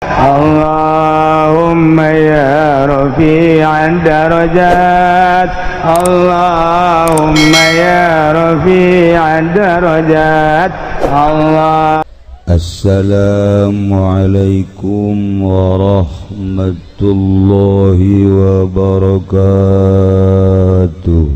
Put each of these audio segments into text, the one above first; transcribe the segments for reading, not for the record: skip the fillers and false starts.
اللهم يا رفيع الدرجات، اللهم يا رفيع الدرجات، الله. Assalamualaikum warahmatullahi wabarakatuh.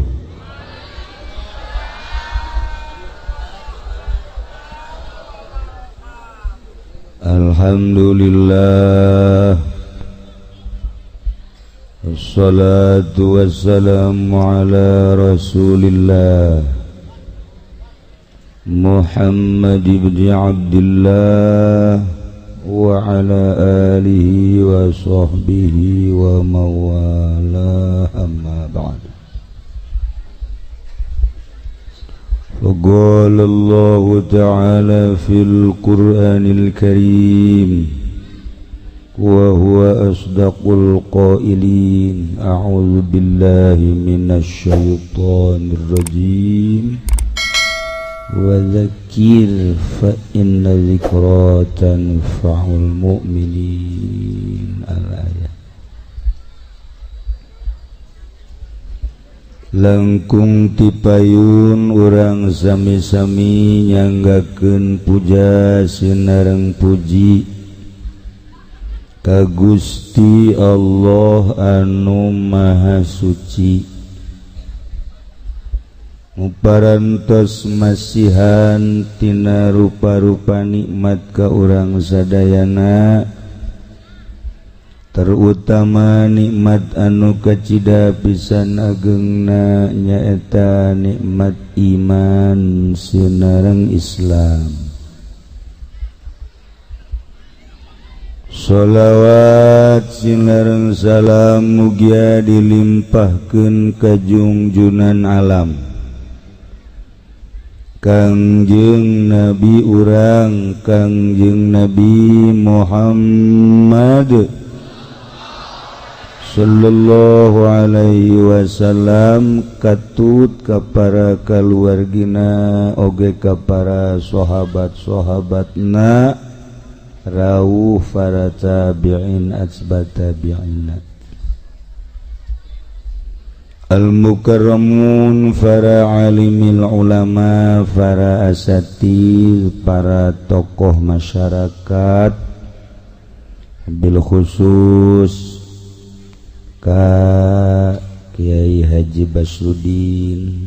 Alhamdulillah, wassalatu wassalamu ala rasulillah Muhammad ibn Abdullah wa ala alihi wa sahbihi wa mawala, amma ba'd. فقال الله تعالى في القرآن الكريم وهو أصدق القائلين: أعوذ بالله من الشيطان الرجيم، وذكر فإن ذكرى تنفع المؤمنين. الآية. Langkung tipayun urang sami-sami nyanggakeun puja sinareng puji ka Gusti Allah anu Maha Suci, muparantos masihan tina rupa-rupa nikmat ka urang sadayana, terutama nikmat anu kacida pisan agengna nyaeta nikmat iman sinareng Islam. Sholawat sinareng salam mugia dilimpahkeun ka junjunan alam Kangjeng Nabi urang, Kangjeng Nabi Muhammad sallallahu alaihi wasallam, katut ka para kaluargina oge ka para sahabat-sahabatna, rawuh para tabi'in atsba tabi'ina, al-mukarramun, para alimil ulama, para asatid, para tokoh masyarakat, bil khusus ka Kiai Haji Basrudin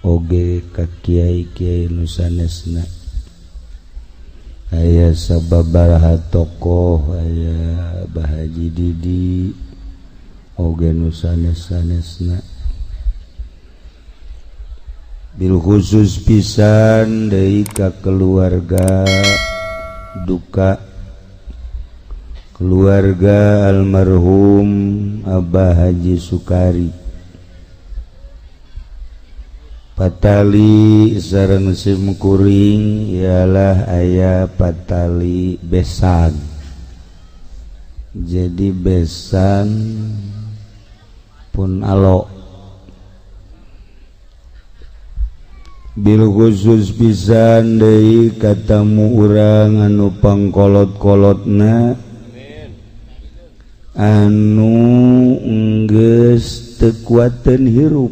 oge ka Kiai-kiai nu sanesna. Aya sababaraha tokoh, aya Bah Haji Didi oge nu sanes-sanesna. Bil khusus pisan deui ka keluarga duka, keluarga almarhum Abah Haji Sukari, patali sareng simkuring ialah aya patali besan. Jadi besan pun alok. Bil khusus pisan deui katamu urang anu pangkolot-kolotna anu enggeus teu kuateun hirup.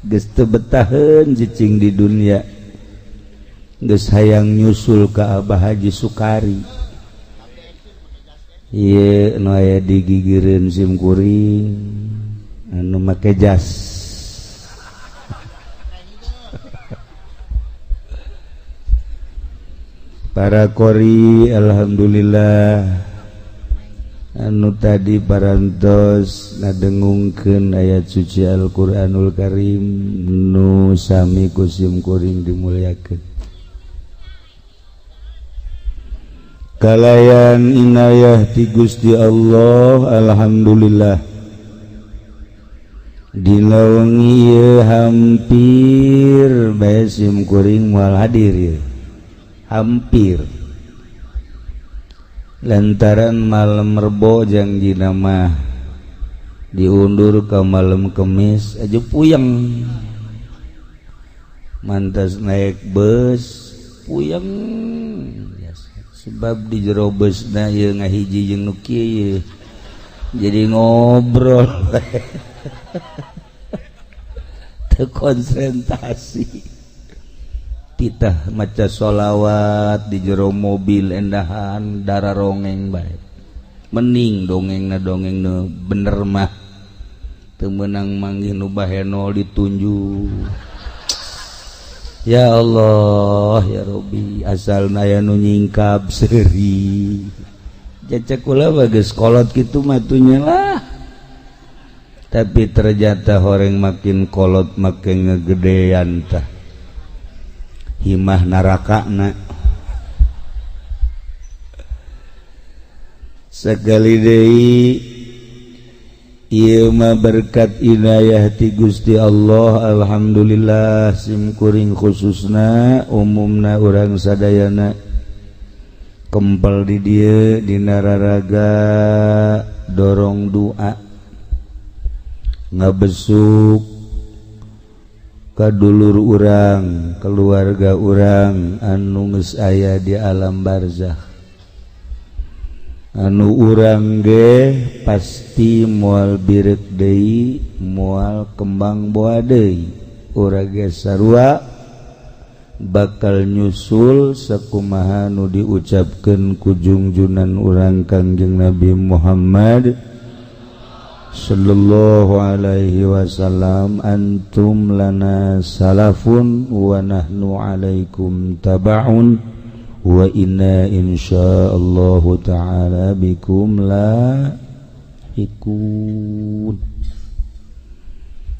Geus teu betaheun cicing di dunia, geus hayang nyusul ka Abah Haji Sukari. Ieu nu aya di gigireun sim kuring anu make jas. Para qori alhamdulillah anu tadi parantos ngadengungkeun ayat suci Al-Qur'anul Karim nu sami ku sim kuring dimuliakeun. Kalayan inayah ti Gusti Allah, alhamdulillah dina wengi ieu hampir bae sim kuring moal hadir ieu. Hampir lantaran malam Rebo jangjina mah diundur ke malam Kemis aja puyeng. Mantas naik bus puyeng sebab di jero busna ieu ngahiji jeung nu kieu jadi ngobrol teu konsentrasi. Titah maca sholawat di jero mobil endahan darah rongeng bae mening dongengna dongengna bener mah teu meunang manggih nu bahenol ditunjuk. Ya Allah ya Robbi asal aya nu nyingkap seuri cecek kula bagus kolot kitu matunya lah tapi ternyata horeng makin kolot makin ngegedean tah himah narakana sekali deui ieu mah berkat inayah ti Gusti Allah. Alhamdulillah simkuring khususna umumna urang sadayana kempel di dieu dina raraga dorong doa ngabesuk ka dulur urang keluarga urang anu geus aya di alam barzakh anu urang ge pasti moal birek deui moal kembang boa deui urang ge sarua bakal nyusul sakumaha nu diucapkeun ku jungjunan urang Kangjeng Nabi Muhammad sallallahu alaihi wasallam antum lana salafun wa nahnu alaikum tabaun wa inna insyaallahu ta'ala bikum la ikun.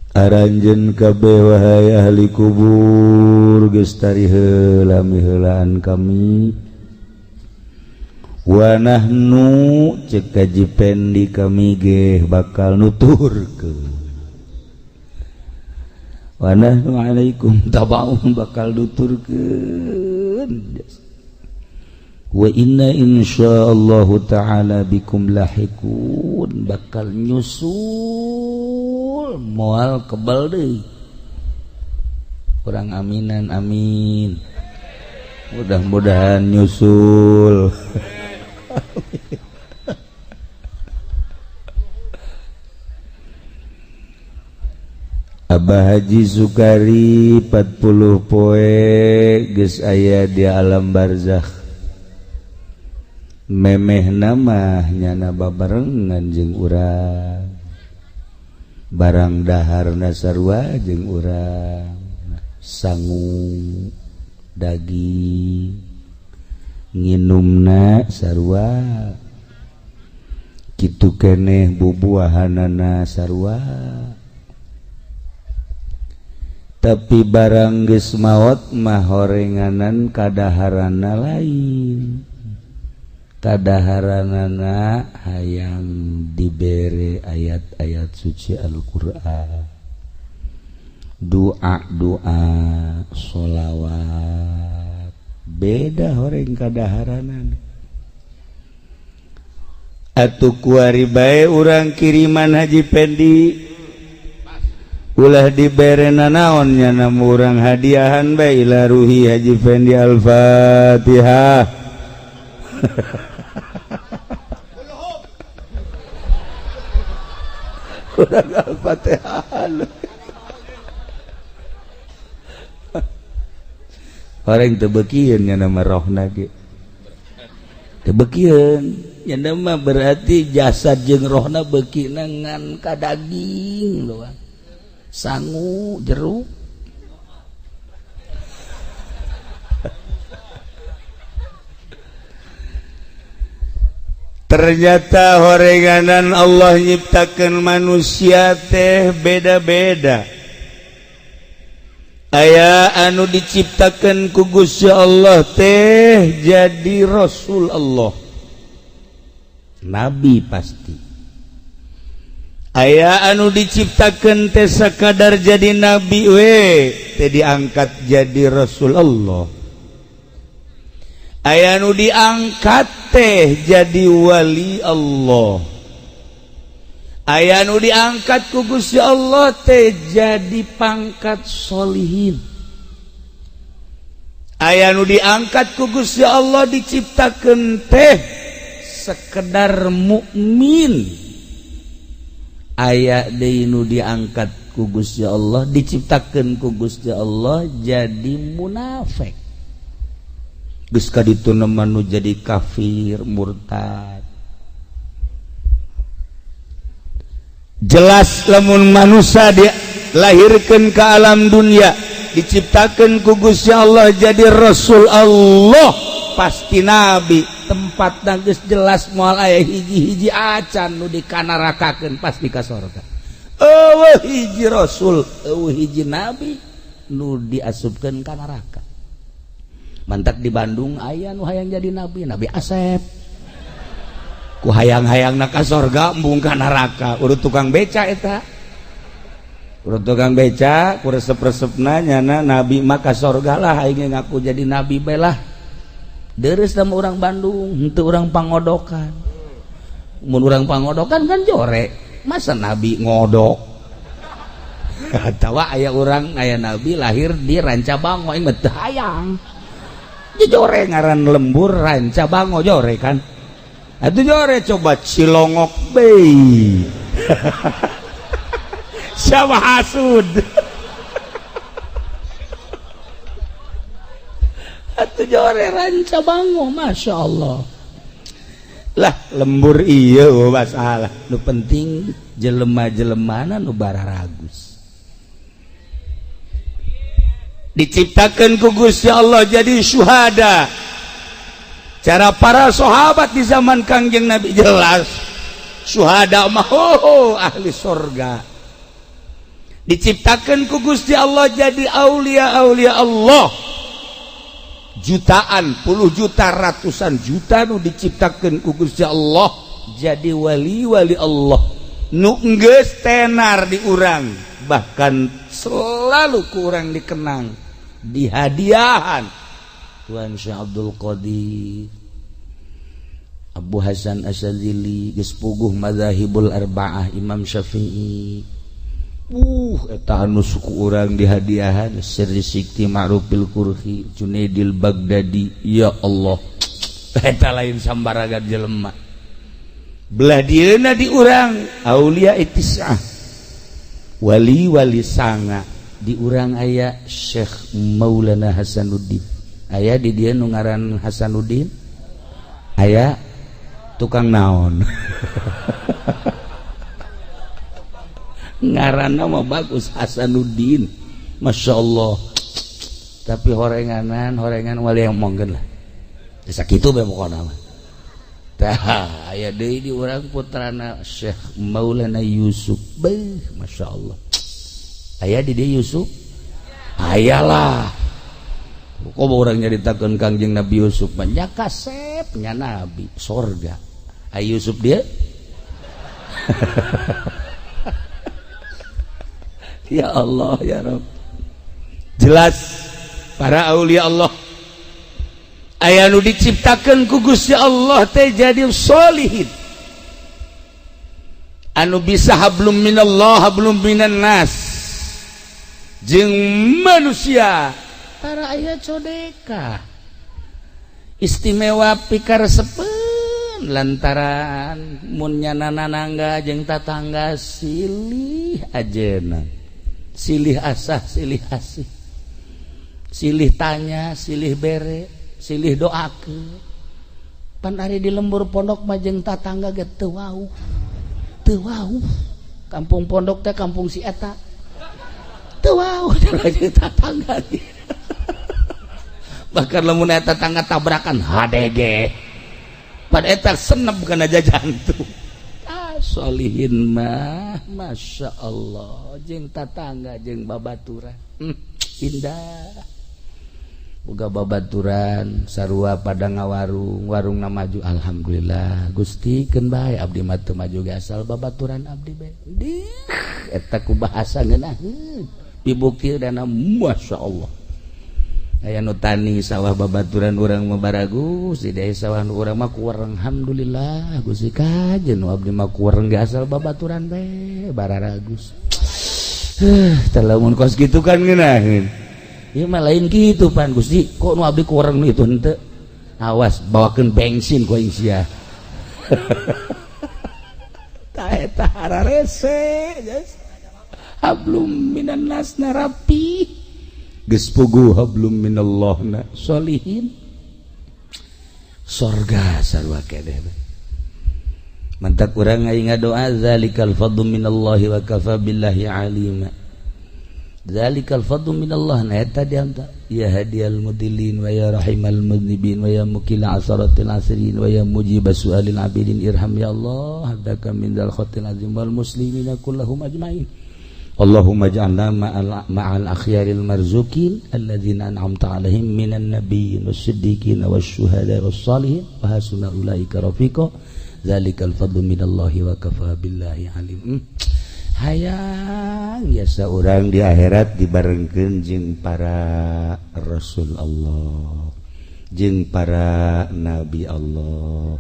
Aranjeun kabeh wahai ahli kubur geus tari heula miheulaan kami wa nahnu ceuk Haji Pendi kami ge bakal nuturkeun wa nahnu alaikum tabaun bakal nuturkeun wa inna insyaallahu ta'ala bikum lahikun bakal nyusul moal kebal deui kurang aminan amin mudah-mudahan nyusul. Abah Haji Sukari 40 poe geus aya di alam barzakh memeh nama nyana babarengan jeung urang barang daharna sarua jeung urang sangu daging nginumna sarua kitu keneh bubuahanana sarua tapi barang geus maot mah horenganan kadaharana lain kadaharanana hayang dibere ayat-ayat suci Al-Qur'an doa-doa sholawat beda horeng kadaharanana atuh kuari bae urang kiriman Haji Pendi ulah dibere nanaon nya namu urang hadiahan bae ila ruhi Haji Pendi Al-Fatihah. Urang Al-Fatihah orang teu beukieun nya nama rohna ge teu beukieun nya mah berarti jasad jeung rohna beukina ngan ka daging doang sangu jeruk. Ternyata horenganan Allah nyiptakeun manusia teh beda-beda. Aya anu diciptakeun ku Gusti Allah teh jadi Rasul Allah, nabi pasti. Aya anu diciptakeun teh sakadar jadi nabi we teh diangkat jadi Rasul Allah. Aya nu diangkat teh jadi wali Allah. Aya nu diangkat ku Gusti Allah teh jadi pangkat sholihin. Aya nu diangkat ku Gusti Allah diciptakeun teh sekedar mukmin, aya deui nu diangkat ku Gusti Allah diciptakeun ku Gusti Allah jadi munafik. Geus ka ditu nu jadi kafir murtad. Jelas lamun manusia dilahirkeun ke alam dunia diciptakan ku Gusti Allah jadi Rasul Allah pasti nabi, tempat geus jelas moal aya hiji-hiji acan nu dikanarakakeun pasti ka sorga. Eueuh hiji rasul, eueuh hiji nabi nu diasupkeun ka neraka. Mantak di Bandung aya nu hayang jadi nabi, Nabi Asep. Ku hayang-hayangna ka sorga embung ka neraka, urut tukang beca eta. Urut tukang beca ku resep-resepna nyana nabi mah ka sorga lah, aing ngaku jadi nabi bae lah. Deres sama orang Bandung, henteu urang pangodokan. Mun urang pangodokan kan jore, masa nabi ngodok? Atawa aya urang aya nabi lahir di Rancabango aing mah teu hayang. Jore ngaran lembur Rancabango jore kan. Atuh jore coba Cilongok bei. Siapa hasud? Atuh jore Rancabango, Masya Allah. Lah lembur iya masalah. Nu penting jelema-jelemana nu bararagus. Diciptakan ku Gusti Allah jadi syuhada. Cara para sahabat di zaman Kangjeng Nabi jelas syuhada mah ahli sorga. Diciptakan ku Gusti Allah jadi aulia-aulia Allah. Jutaan, puluh juta, ratusan juta nu diciptakan ku Gusti Allah jadi wali-wali Allah. Nu geus tenar di urang, bahkan selalu kurang dikenang, dihadiahan. Tuan Syekh Abdul Qadir, Abu Hasan Asyadzili, geus puguh madzahibul arba'ah, Imam Syafi'i. Eta anu suku urang dihadiahan Sirri Sikti Ma'rufil Kurhi, Junaidil Baghdadi. Ya Allah, eta lain sambaraga jelema. Belah dieuna di urang aulia itisah, wali-wali sanga. Di urang aya Syekh Maulana Hasanuddin. Aya di dia nu ngaran Hasanuddin, aya tukang naon. Ngaranna mah bagus Hasanuddin, Masya Allah. Tapi horenganan horengan wali yang mongkeun lah. Sakitu bae pokona mah. Tah aya deui di urang putrana Syekh Maulana Yusuf. Beuh, Masya Allah. Aya di dieu Yusuf? Aya lah. Kok orang nyaritakeun Kangjeng Nabi Yusuf mah nya kasep nya nabi sorga. Aya Yusuf dia? Ya Allah ya Rabb. Jelas para aulia Allah aya nu diciptakeun ku Gusti Allah teh jadi sholihin, anu bisa hablum minallah hablum minan nas jeung manusia. Tara aya codeka istimewa pikar sepen lantaran mun nyana nanangga jeung tatangga silih ajeuna, silih asah, silih asih, silih tanya, silih bere, silih doakeun. Pan ari di lembur pondok mah jeung tatangga ge teu wauh, teu wauh. Kampung pondok teh kampung si eta teu wauh jeung tatangga. Bahkan lamun eta tangga tabrakan HDG pada eta senep kana jantung. Ah solihin mah Masya Allah jeung tatangga jeung babaturan. Indah. Boga babaturan sarua pada ngawarung, warungna maju alhamdulillah. Gusti keun bae abdi mah teu maju ge asal babaturan abdi bae. Dih eta ku bahasa ngeunaheun. Dibukti dana Masya Allah. Aya nu tani sawah babaturan urang mah baragus, di desa sawah nu urang mah kuwereng alhamdulillah Gusti kajen nu abdi mah kuwereng ge asal babaturan bae bararagus. Teh lamun kos kitu kan ngeunaheun. Ieu mah lain kitu pan Gusti, kok nu abdi kurang nu itu henteu. Awas bawakeun bensin ku aing sia. Tah eta hararese. Hablum minan nas na rapi. Geus puguh hablum minallah na solihin. Sorga sarua keneh. Mantak urang aing ngadoa zalikal fadlu minallahi wa kafa billahi alima. Zalikal fadlu minallah na eta dianta ya hadiyal mudillin wa ya rahimal mudnibin wa ya mukila asaratil asirin wa ya mujibas su'alil abidin irham ya Allah hadaka min dal khatil azim wal muslimina kullahum ajmain. Allahumma ij'alna ma'al akhyaril marzukin alladzina an'amta alaihim minan nabiyyin was-siddiqin wasyuhada was-salihin wa hasuna ulaika rafiqa. Zalikal fadlu minallahi wa kafa billahi alim. Hayang biasa orang di akhirat dibarengkeun jeung para rasul Allah, jeung para nabi Allah,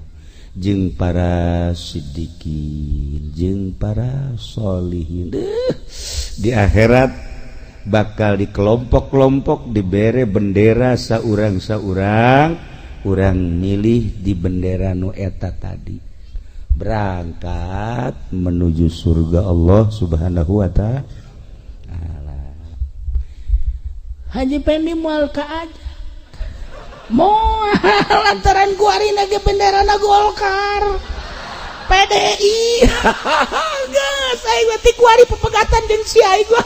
jeung para siddiqin, jeung para sholihin. Di akhirat bakal di kelompok-kelompok dibere bendera saurang-saurang, urang milih di bendera nu eta tadi. Berangkat menuju surga Allah Subhanahu wa ta'ala. Haji Pendi moal ka aja. Moal lantaran kuarina ge benderana Golkar. PDI. Geus aing mah ti kuari pepegatan jeung si aing gua.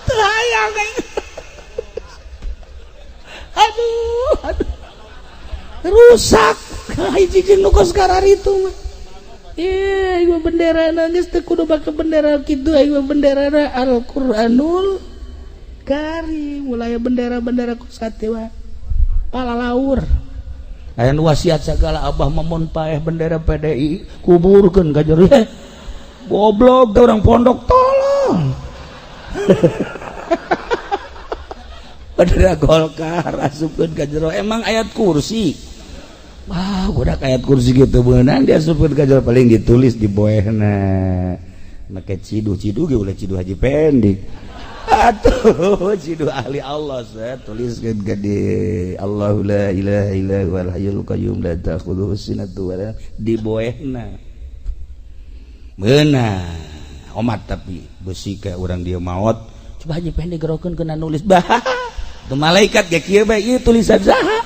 Teu hayang aing. Aduh, aduh. Rusak hiji jeung nu kos kararitu mah. Iya, ieu bendera geus teu kudu bake bendera kitu, ieu bendera Al-Qur'anul Karim. Mulai bendera-bendera ku satewa palalaur. Aya nu wasiat sagala abah mamon paeh bendera PDI kuburkeun ka jero. Goblok orang pondok tolong. Bendera Golkar asupkeun ka jero. Emang ayat kursi. Wah, udah ayat kursi gitu beunang diasupkeun ka jero paling ditulis di boehna. Make ciduh-ciduh ge ulah ciduh Haji Pendi. Atuh ciduh ahli Allah saya tuliskeun ka di Allahu la ilaha illa huwal hayyul qayyum la ta'khudhuhu sinatun wa la di boehna. Beunang omat tapi besi ka urang dieu maot. Coba Haji Pendi gerokeun keuna nulis bah. Teu malaikat ge kieu bae ieu tulisan saha.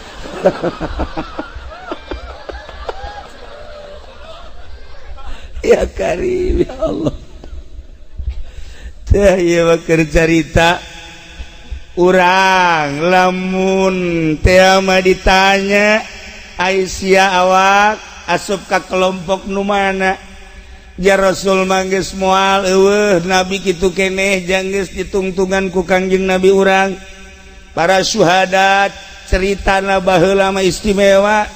Ya Karim ya Allah. Teh ieu mah keur carita urang lamun teh mah ditanya ai sia awak asup ka kelompok nu mana? Ja Rasul mah geus moal eueuh nabi kitu keneh jang geus ditungtungan ku Kangjeng Nabi urang. Para syuhada ceritana baheula mah istimewa.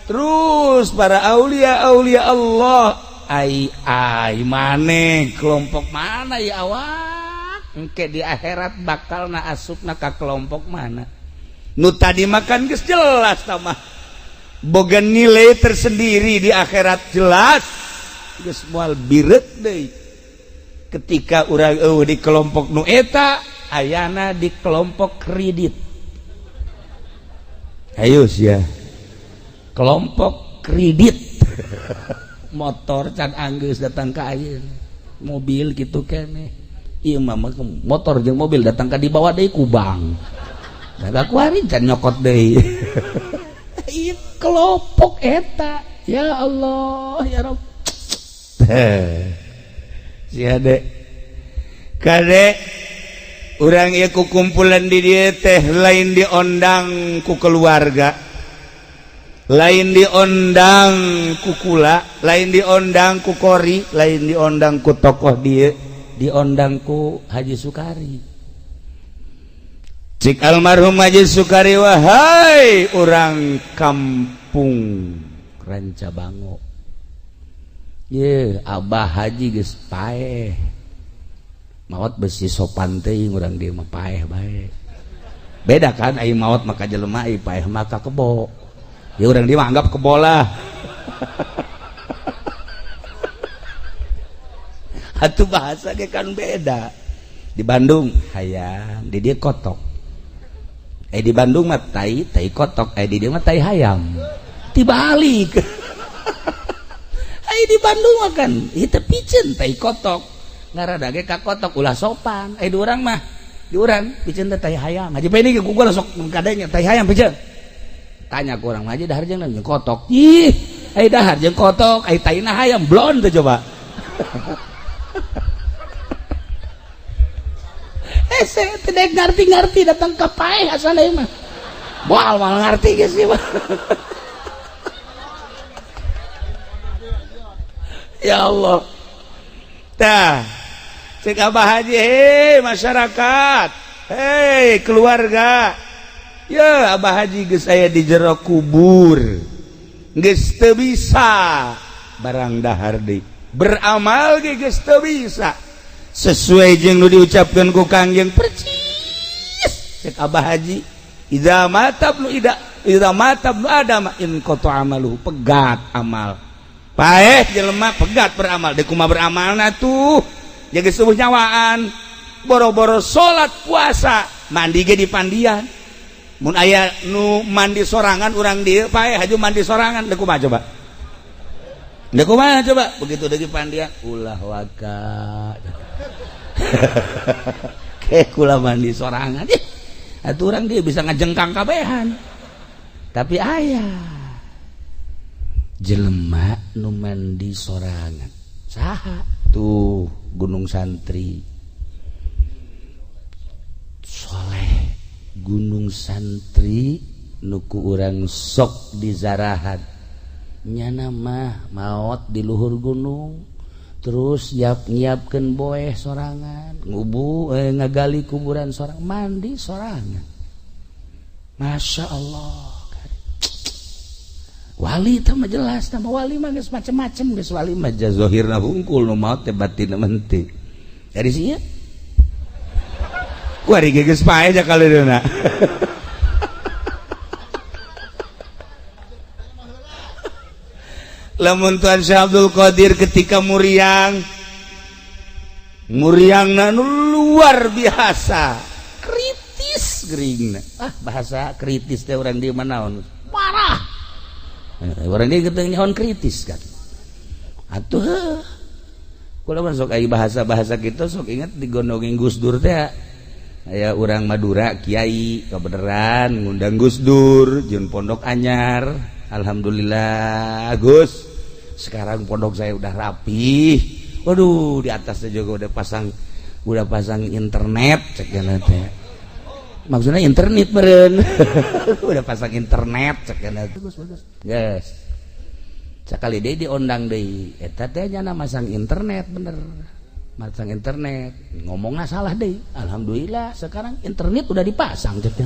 Terus para aulia-aulia Allah ai ai maneh kelompok mana ya awak engke di akhirat bakal na asupna ka kelompok mana nu tadi makan geus jelas tah mah boga nilai tersendiri di akhirat jelas geus moal bireut deui ketika urang eueuh di kelompok nu eta ayana di kelompok kredit. Ayo sia kelompok kredit. Motor can anggeus datang ka ayeuna mobil gitu keneh ieu mah motor jeung mobil datang ka dibawa deui ku bank da kuari can nyokot deui. Ieu kelompok eta ya Allah ya Rabb. Sia de kade urang ieu ku kumpulan di dieu teh lain diondang ku keluarga, lain diondang ku kula, lain diondang ku kori, lain diondang ku tokoh dia, diondang ku Haji Sukari. Cik almarhum Haji Sukari wahai orang kampung Rancabango, ye abah haji geus paeh, maot besi sopan teuing urang dieu mah paeh bae. Beda kan ai maot maka jelema, ai paeh maka kebo. Ya orang dia anggap kebola. Atuh bahasa ge kan beda. Di Bandung hayang, di dia kotok. Di Bandung mah tai tai kotok, di dieu mah tai hayam. Tibalik. Ai di Bandung mah kan ieu teh piceun tai kotok. Ngaranna ge ka kotok ulah sopan. Di urang mah, di urang piceun teh tai hayam. Haji Peni ge ku gua sok kadenya tai hayam piceun. Tanya ku urang mah dahar jeung kotok. Ih, ai dahar jeung kotok, ai taina hayam blon teh coba. Saya tidak ngerti-ngerti datang ke paeh asana mah. Moal moal ngerti geus ieu mah. Ya Allah. Tah, cek Abah Haji, hei masyarakat, hei keluarga. Ya Abah Haji geus aya di jero kubur. Geus teu bisa barang dahar deui. Beramal ge geus teu bisa. Sesuai jeung nu diucapkeun ku Kangjeng percis cek Abah Haji, idza mata ibnu ida idza mata ibnu adam in qata amaluhu, pegat amal paeh jelema pegat beramal deui kumaha beramalna tuh jaga subuh nyawaan boro-boro salat puasa mandi ge di pandian mun aya nu mandi sorangan urang dieu paeh haju mandi sorangan deui kumaha coba deui kumaha coba begitu deui pandian ulah waka kayak kula mandi sorangan atuh urang dia bisa ngajengkang kabehan tapi aya jelema nu mandi sorangan saha tuh Gunung Santri soleh Gunung Santri nu ku urang sok dizarahan nyana mah maot di luhur gunung terus nyiap-nyiapkeun boeh sorangan ngubu ngagali kuburan sorang mandi sorangan. Masya Allah, wali teh mah jelas tah wali mah geus macem-macem geus wali mah zahirna hungkul nu maot teh batinna henteu dari sia kuari ge geus paeh ja kaleunna. Lamun Tuan Syekh Abdul Qadir ketika muriang muriangna nu luar biasa kritis geuringna. Ah bahasa kritis teh urang di mana naon marah urang di geteng nyaon kritis kan atuh kula mah sok aya bahasa-bahasa kitu sok inget digondongin Gus Dur teh aya urang Madura kiai kabeneran ngundang Gus Dur jeung pondok anyar. Alhamdulillah Gus, sekarang pondok saya udah rapi. Waduh, di atasnya juga udah pasang internet cek teh. Maksudnya internet meureun. Udah pasang internet cek teh. Bagus bagus. Yes. Sakali deui diondang deui. Eta teh nya masang internet bener. Masang internet, ngomongna salah deui. Alhamdulillah sekarang internet udah dipasang cek.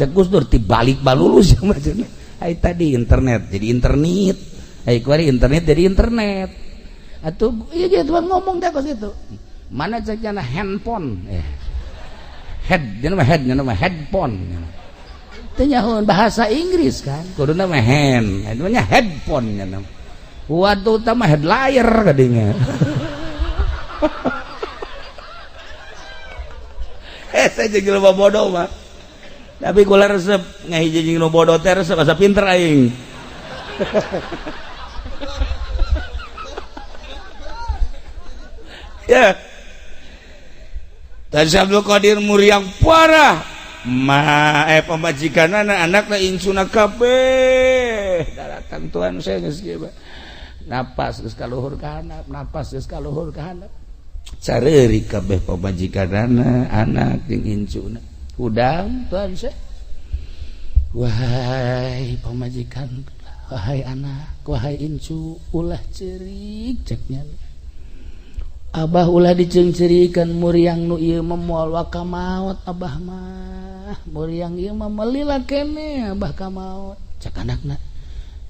Cek Gus Dur tibalik balulus maksudnya. Ai tadi internet jadi internet, ai kuari internet jadi internet. Atuh ieu ge tuan ngomong teh kos kitu. Mana cek nya handphone? Head, nya mah head, nya mah headphone. Teu nyahoan bahasa Inggris kan, kuduna mah hand, anu nya headphone nya. Waduh tah mah headliner kadinya. Saya jeung jelema bodoh mah. Tapi kula resep ngahiji jeung nu bodoh teh resep asa pinter aing. Ya. Tan Syekh Abdul Qadir muriang parah. Ma pamajikanana anakna incuna kabeh. Daratan tuan saya geus kieu. Napas geus ka luhur ka handap, napas geus ka luhur ka handap. Careurik kabeh pamajikanana, anak jeung incuna. Hudang tuan saya, wahai pamajikan, wahai anak, wahai incu, ulah cerik ceknya. Abah ulah diceungceurikan muriang nu ieu mah moal waka maot abah mah. Muriang ieu mah melila keneh abah ka maot. Cek anakna,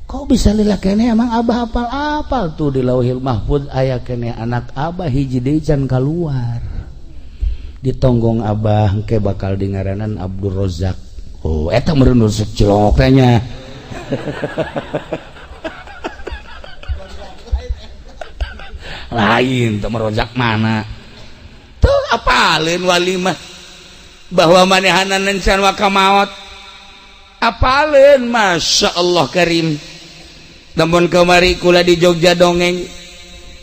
kok bisa lila keneh emang abah apal-apal tuh di Lauhil Mahfuz aya keneh anak abah hiji deui can kaluar. Ditonggong abah engke bakal dingaranan Abdul Rozak. Oh, eta meureun nu secilok teh nya. Lain teu merojak mana. Tuh apaleun wali mah. Bahwa manehana encan waka maot. Apaleun, Masya Allah Karim. Namun kemari kula di Jogja dongeng,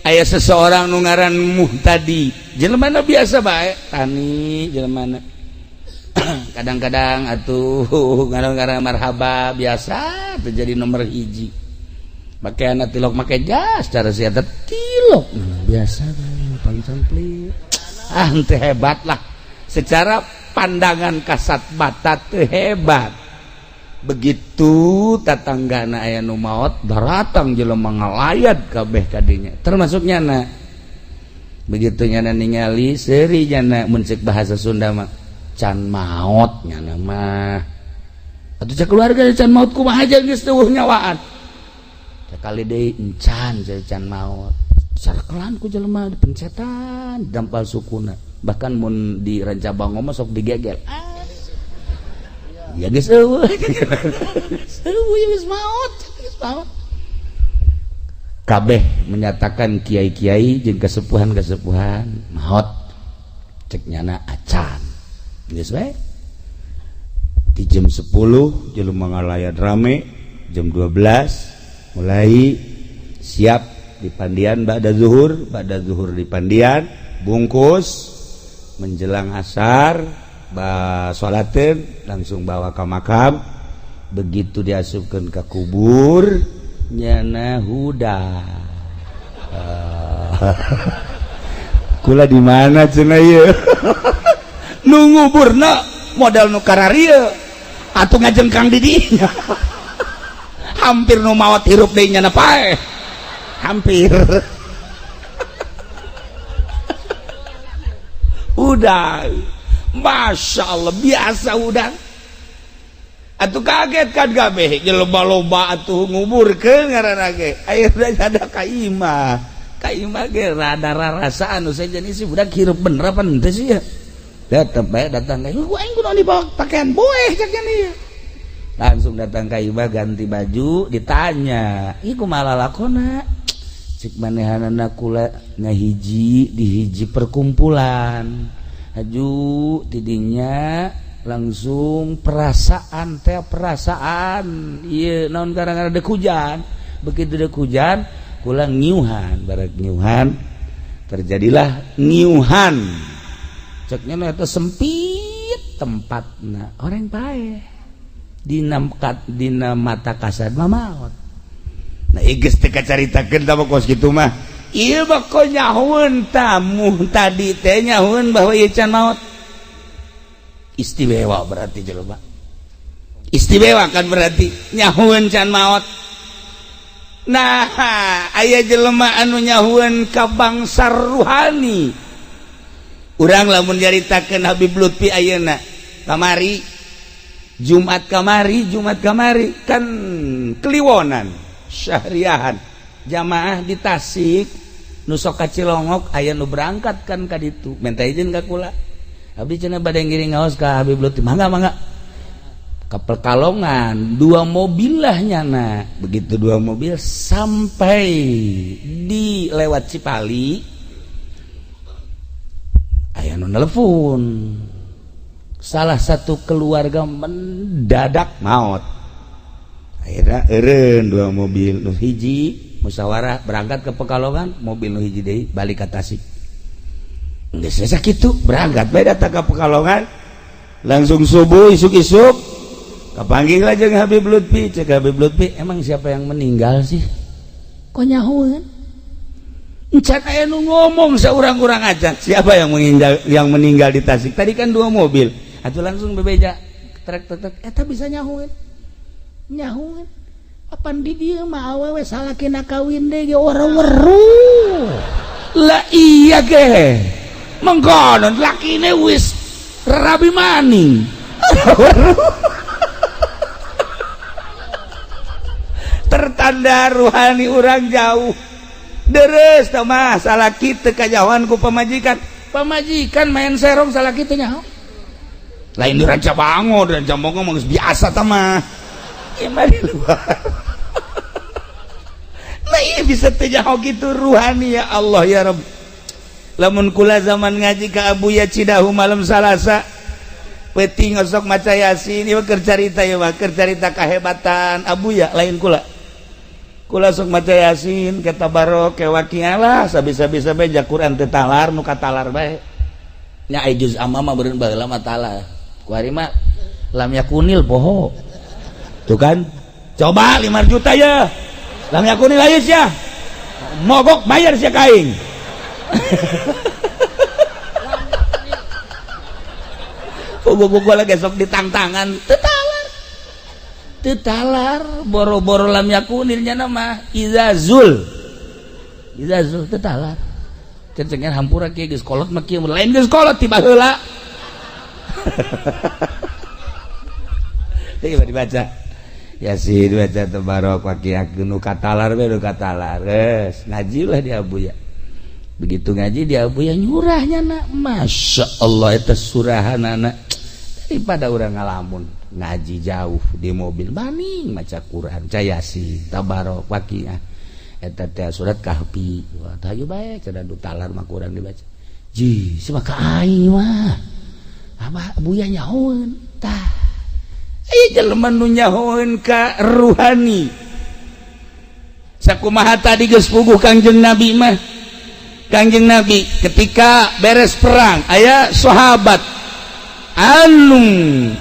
aya seseorang nu ngaran Muhtadi. Jelema biasa bae, tani jelema. Kadang-kadang atuh ngarang-ngarang marhaba biasa terjadi nomor hiji. Make anak tilok, make jas, cara sia tilok biasa paling sampli. Ah, henteu hebat lah. Secara pandangan kasat mata teu hebat. Begitu tatanggana aya nu maot, daratang jelema ngalayat kabeh kadinya, termasuk nyana. Begitu nyana ningali seuri, nyana mun ceuk bahasa Sunda mah can maot nyana mah. Atuh cek keluarga, can maot kumaha aja, geus teu nyawaan. Sakali deui, encan, can maot. Sarkelan ku jelema dipencetan, dampal sukuna. Bahkan mun di Rancabango mah sok digegel. Ah. Ya geus eueuh. Eueuh ya geus maot, geus maot. Kabeh menyatakan kiai-kiai jeung kesepuhan-kesepuhan maot. Cek nyana acan. Geus we. Di jam 10 jelema ngalayat rame, jam 12 mulai siap di pandian ba'da zuhur di pandian, bungkus menjelang asar, ba sholatin, langsung bawa ke makam. Begitu diasupkan ke kubur, nyana huda. Kula di mana cenah ieu? Nu nguburna modal nu kararieu atuh ngajengkang di dinya. Hampir nu maot hirup deui nyana paeh. Hampir. Udah. Masya Allah, biasa udah. Atuh kaget kan kabeh jelema loba atuh nguburkeun ngaranna ge. Ayeuna ada ka imah. Ka imah ge rada rarasaan nu sejen si budak hirup bener apa henteu sih ya. Tetep bae datang ka imah, aing kudu dibawa pakaian boeh cek nya. Langsung datang ka imah ganti baju, ditanya, "Ih kumaha lalakona?" Cek manehanana, kula ngahiji di hiji perkumpulan. Haju tidinya langsung perasaan teh, perasaan iya naon, kadang-kadang dek hujan. Begitu dek hujan kula ngiuhan, barek ngiuhan terjadilah ngiuhan. Ceknya eta sempit tempatna, orang paeh dina dina mata kasar mah maot. Nah, geus teu kacaritakeun tah kos kitu mah. Ieu mah nyahoeun tamu tadi teh nyahoeun bahwa ieu can maot. Istimewa berarti jelema. Istimewa kan berarti nyahoeun can maot. Nah, aya jelema anu nyahoeun ka bangsa ruhani. Urang lamun nyaritakeun Habib Lutfi ayeuna kamari Jumat kamari, Jumat kamari kan Kliwonan syahriahan jamaah di Tasik nu sok ka Cilongok, aya nu berangkat kan ka ditu, minta izin ka kula, "Abdi cenah bade ngiring ngaos ka Habib Lutfi." "Mangga, mangga." Ke Pekalongan dua mobil lah nyana. Begitu dua mobil sampai di lewat Cipali, aya nu nelpon, salah satu keluarga mendadak maut. Akhirnya eureun dua mobil, nu hiji musyawarah berangkat ke Pekalongan, mobil nu hiji deui balik ke Tasik. Geus sakitu berangkat bae datang ke Pekalongan, langsung subuh isuk-isuk kapanggih lah jeung Habib Lutfi. Cek Habib Lutfi, "Emang siapa yang meninggal sih? Kok nyahoeun?" Encan aya nu ngomong seurang-urang aja. Siapa yang meninggal, yang meninggal di Tasik tadi kan dua mobil atuh langsung bebeja trek trek trek, eta bisa nyahoeun, nyahoeun. Apan di dieu mah awewe salakina kawin deui ge ora weruh. Lah iya ge mengkonon lakine wis rabi maning. Tertanda ruhani urang jauh deres tah mah. Salaki teu kajauhan ku pamajikan, pamajikan main serong salaki teu nyaho. Lain di Rancabango, di Rancabango mah geus biasa tah mah. Ieu mah di luar. Nah, iya bisa teu nyaho kitu ruhani, ya Allah ya Rabb. Lamun kula zaman ngaji ka Abuya Cidahu malam Salasa. Peuting osok maca Yasin. Ieu keur carita, ieu mah keur carita kahebatan Abuya, lain kula. Kula sok maca Yasin ke Tabarok ke Waqiah lah, sabisa-bisa bae ja Quran teu talar, nu katalar bae nya. Ai juz amma mah beureun baheula mah talar, ku ari mah lam yakunil poho tuh kan. Coba 5 juta ya, lam yakunil, ayo sia mogok bayar sia ka aing. Buku lagi sok ditangtangan, tetalar tetalar, boro-boro lam yakunilnya, nama izazul izazul tetalar cencengan hampura kieu geus kolot mah kieu, lain geus kolot tiba heula. Coba dibaca Yasin, baca Tabarok, Waqiah, nu katalar bae, nu katalar. Geus ngaji lah di Abuya. Begitu ngaji di Abuya, nyurahnya nak, Masya Allah, eta surahanana daripada orang ngalamun ngaji jauh di mobil, maning maca Quran, maca Yasin, Tabarok, Waqiah, eta teh surat Kahfi. Wah, hayu bae cenah, du talar mah kurang dibaca. Ji sia ka aing mah Abah Abuya nyahoeun tah. Aya jelema nu nyahoeun ka ruhani. Sakumaha tadi geus puguh Kangjeng Nabi mah. Kangjeng Nabi ketika beres perang, aya sahabat anu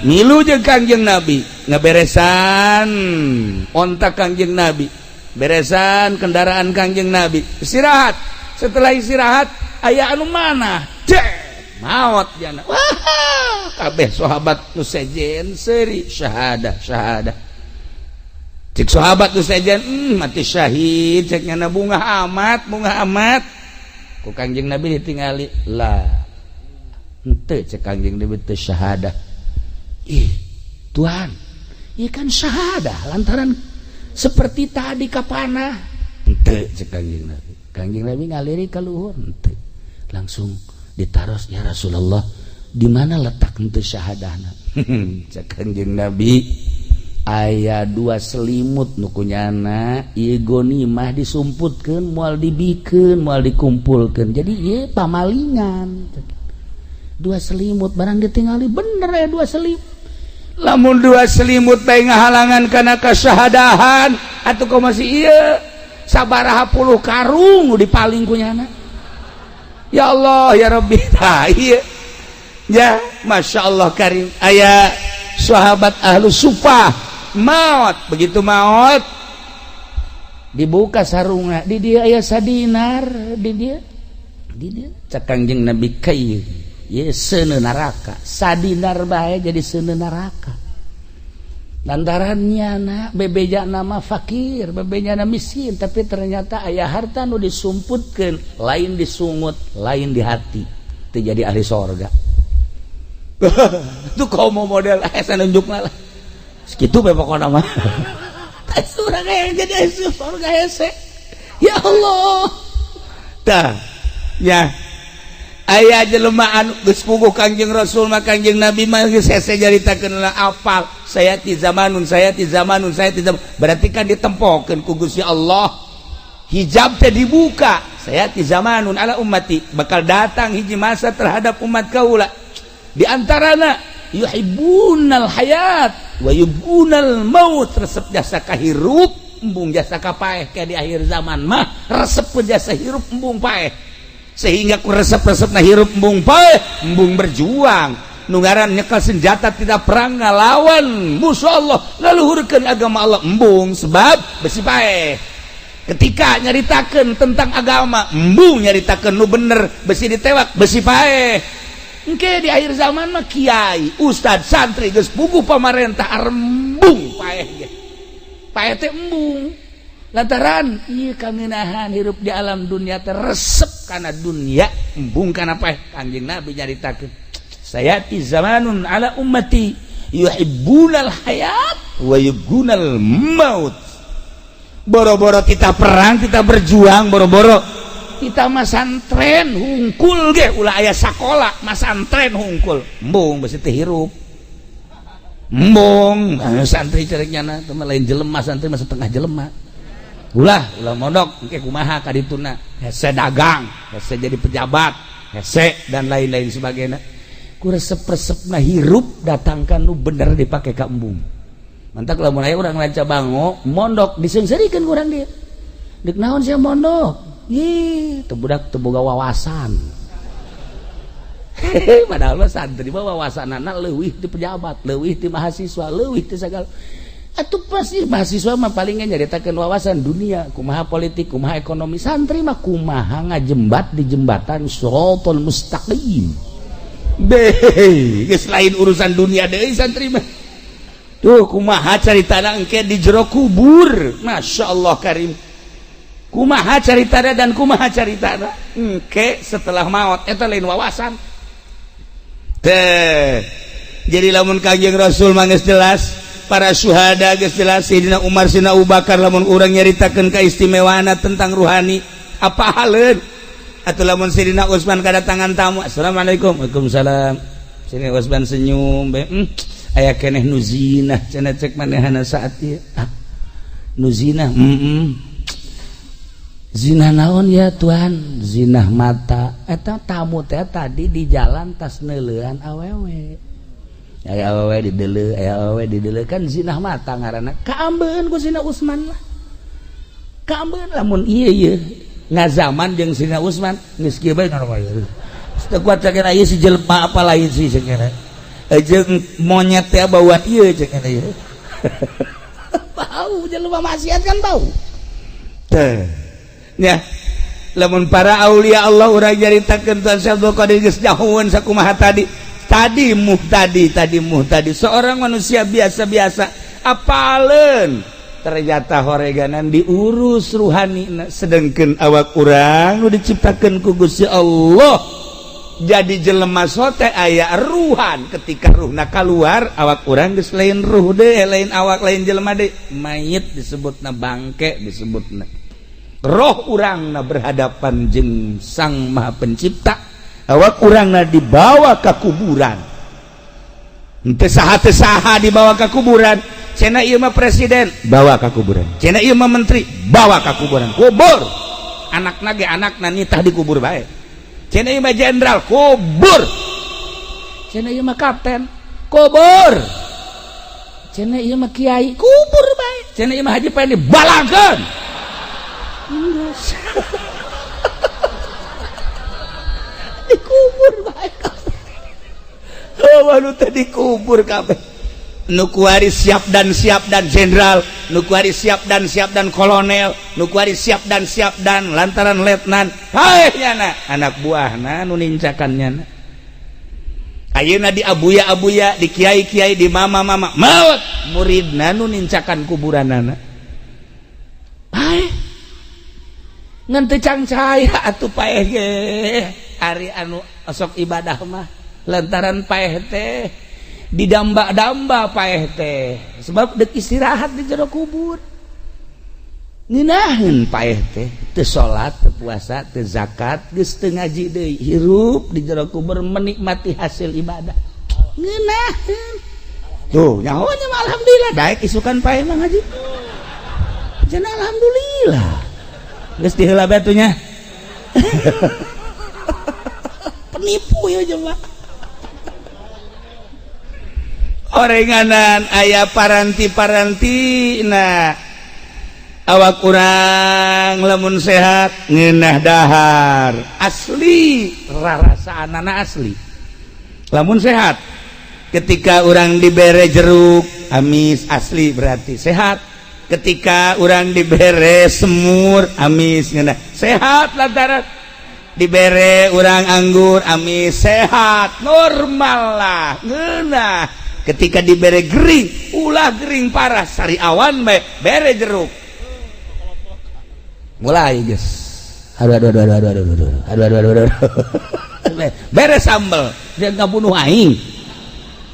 milu jeung Kangjeng Nabi, ngaberesan onta Kangjeng Nabi, beresan kendaraan Kangjeng Nabi, istirahat. Setelah istirahat, aya anu mana cek maot jana. Wah, kabeh sahabat nu sejen seuri, syahadah syahadah. Cek sahabat nu sejen, mati syahid." Cek nyana, "Bungah amat, bungah amat." Ku Kangjeng Nabi ditingali lah, henteu, cek Kangjeng Nabi, teu syahadah. "Ih Tuhan, ieu kan syahadah lantaran seperti tadi kapanah." "Henteu," cek Kangjeng Nabi. Kangjeng Nabi ngaliri ka luhur, henteu. Langsung ditaros, "Ya Rasulullah, di mana letak henteu syahadahna?" Cek Kangjeng Nabi, aya dua selimut nu kunyana ieu gonimah disumputkeun, moal dibikeun, moal dikumpulkeun, jadi ieu pamalingan. Dua selimut barang ditinggali, bener ya, dua selimut. Lamun dua selimut bae ngahalangan kana kasyahadahan, atuh kok masih ieu sabaraha puluh karung nu dipaling kunyana. Ya Allah ya Rabbi. Tah ieu ya, Masya Allah karim. Aya sahabat ahlu sufah maut. Begitu maut, dibuka sarungna, di dia aya sadinar di dia, di dia. Cek Kangjeng Nabi, kai ye seuneu neraka. Sadinar bae jadi seuneu neraka lantaran nyana bebeja nama fakir, bebeja nama miskin, tapi ternyata aya harta nu disumputkeun, lain disungut, lain di hati, teu jadi ahli sorga. Itu komo model saya nunjuk lah segitu bae pokokna mah. Surga yang jadi ahli sorga hese, ya Allah. Tah ya, aya jelema anu geus puguh Kangjeng Rasul mah, Kangjeng Nabi mah geus hese nyaritakeun lah, apal saya ti zamanun, saya ti zamanun, saya ti zaman. Berarti kan ditempokeun ku Gusti Allah, hijab teh dibuka. Saya ti zamanun ala ummati, bakal datang hiji masa terhadap umat kaula, di antarana yuhibbunal hayat wa yubunal maut, resep jasa kahirup, embung jasa kapaeh. Kayak di akhir zaman mah resep jasa hirup, embung paeh, sehingga ku resep-resep na hirup, embung paeh, embung berjuang. Nungaran nyekel senjata, tidak perang ngalawan musuh Allah, ngaluhurkeun agama Allah, embung, sebab besi paeh. Ketika nyaritakeun tentang agama, embung nyaritakeun nu bener, besi ditewak, besi paeh. Engke di akhir zaman mah kiai, ustad, santri geus puguh pamarentah, embung paeh ge. Paeh teh embung lantaran ieu kangenahan hirup di alam dunia teh, resep kana dunia, embung kana paeh. Kanjeng Nabi nyaritakeun, sayati zamanun ala ummati yuhibbunal hayat wa yubgunal maut. Boro-boro kita perang, kita berjuang, boro-boro kita masantren hungkul ge, ulah aya sakola, masantren hungkul, embung besi teh hirup, embung. Santri cereknya na teu lain jelema, santri mah setengah jelema. Ulah, ulah mondok, engke kumaha kadituna, hese dagang, hese jadi pejabat, hese dan lain-lain sebagainya. Ku resep-resepna hirup datangkan nu bener dipake ka embung. Mantak lamun aya urang Ranca Bango mondok diseungseurikeun ku urang dieu. Deuk naon sia mondok? Ih, teu budak teu boga wawasan. Padahal mah santri mah wawasanana leuwih ti pejabat, leuwih ti mahasiswa, leuwih ti sagala. Atuh pasti mahasiswa mah paling nyaritakeun wawasan dunia, kumaha politik, kumaha ekonomi. Santri mah kumaha ngajembat di jembatan siratal mustaqim. Beh, geus lain urusan dunia deui santri mah. Tuh kumaha caritana engke di jero kubur. Masya Allah karim. Kumaha caritana dan kumaha caritana engke setelah maut eta lain wawasan. Teh. Jadi lamun Kangjeng Rasul mah geus jelas, para syuhada geus jelas, Sayyidina Umar, Sayyidina Abu Bakar, lamun urang nyaritakeun kaistimewaanna tentang ruhani apa haleun. Atau lamun Sayyidina Utsman kedatangan tamu, assalamualaikum, waalaikumsalam. Sayyidina Utsman senyum bae, aya keneh nu zinah cenah cek manehna saat ieu. Ah, nu zinah, Zina naon ya Tuhan? Zinah mata. Eta tamu teh tadi di jalan tas neuleuan awewe. Aya awewe dideuleu, aya awewe dideuleu, kan zinah mata ngaranna. Kaambeun ku Sina Utsman lah. Kaambeun lamun ieu ieu ngazaman jeung Sina Utsman geus kieu bae normal. Teu kuat cek ieu si jelema apa lain sih cek jeung monyet teh bauan ieu cek ieu. Bau jelema maksiat kan bau. Teh. Ya, lamun para aulia Allah urang nyaritakeun Tuan Syekh Abdul Qadir geus nyahoeun sakumaha tadi. Tadi muhtadi, tadi muhtadi, seorang manusia biasa-biasa apaleun ternyata horeganan diurus ruhani, sedangkan awak urang nu diciptakeun ku Gusti Allah jadi jelema sote aya ruhan. Ketika ruhna keluar, awak urang geus lain ruh deh, lain awak, lain jelema deh, mayit disebutna, bangke disebutna. Roh urangna berhadapan jeung Sang Maha Pencipta, awak urangna dibawa ke kuburan. Henteu saha teu saha dibawa ke kuburan. Cenah ieu mah presiden, bawa ke kuburan. Cenah ieu mah menteri, bawa ke kuburan, kubur. Anakna ge anakna nitah dikubur bae. Cenah ieu mah jenderal, kubur. Cenah ieu mah kapten, kubur. Cenah ieu mah kiai, kubur bae. Cenah ieu mah haji pengen dibalangkeun. Dikubur bae. Oh, anu teh dikubur kabeh. Nu kuari siap dan jenderal, nu kuari siap dan kolonel, nu kuari siap dan lantaran letnan. Hae nyana anak buahna nu nincakan nyana. Ayeuna di abuya-abuya, di kiai-kiai, di mama-mama, maut muridna nu nincakan kuburanana. Paeh. Ngan teu cangcaya atuh paeh ge. Ari anu osok ibadah mah lantaran paeh teh didamba-damba paeh teh sebab dek istirahat di jero kubur. Ngeunaheun paeh teh teu salat, teu puasa, teu zakat, geus teu ngaji deui, hirup di jero kubur menikmati hasil ibadah. Ngeunaheun. Tuh, nyaho nya mah alhamdulillah daek isukan paeh mah ngaji. Cenah alhamdulillah. Geus diheula bae atuh nya. Penipu ya jelema. Orenganan aya paranti-paranti nah awak urang lamun sehat ngeunah dahar asli, rarasaanana asli. Lamun sehat ketika urang dibere jeruk amis asli berarti sehat. Ketika urang dibere semur amis ngeunah sehat, lantaran dibere urang anggur amis sehat, normal lah ngeunah. Ketika dibere gering, ulah gering parah, sari awan bae bere jeruk mulai geus aduh aduh aduh aduh aduh aduh aduh aduh aduh aduh aduh bere sambel dia ngabunuh aing.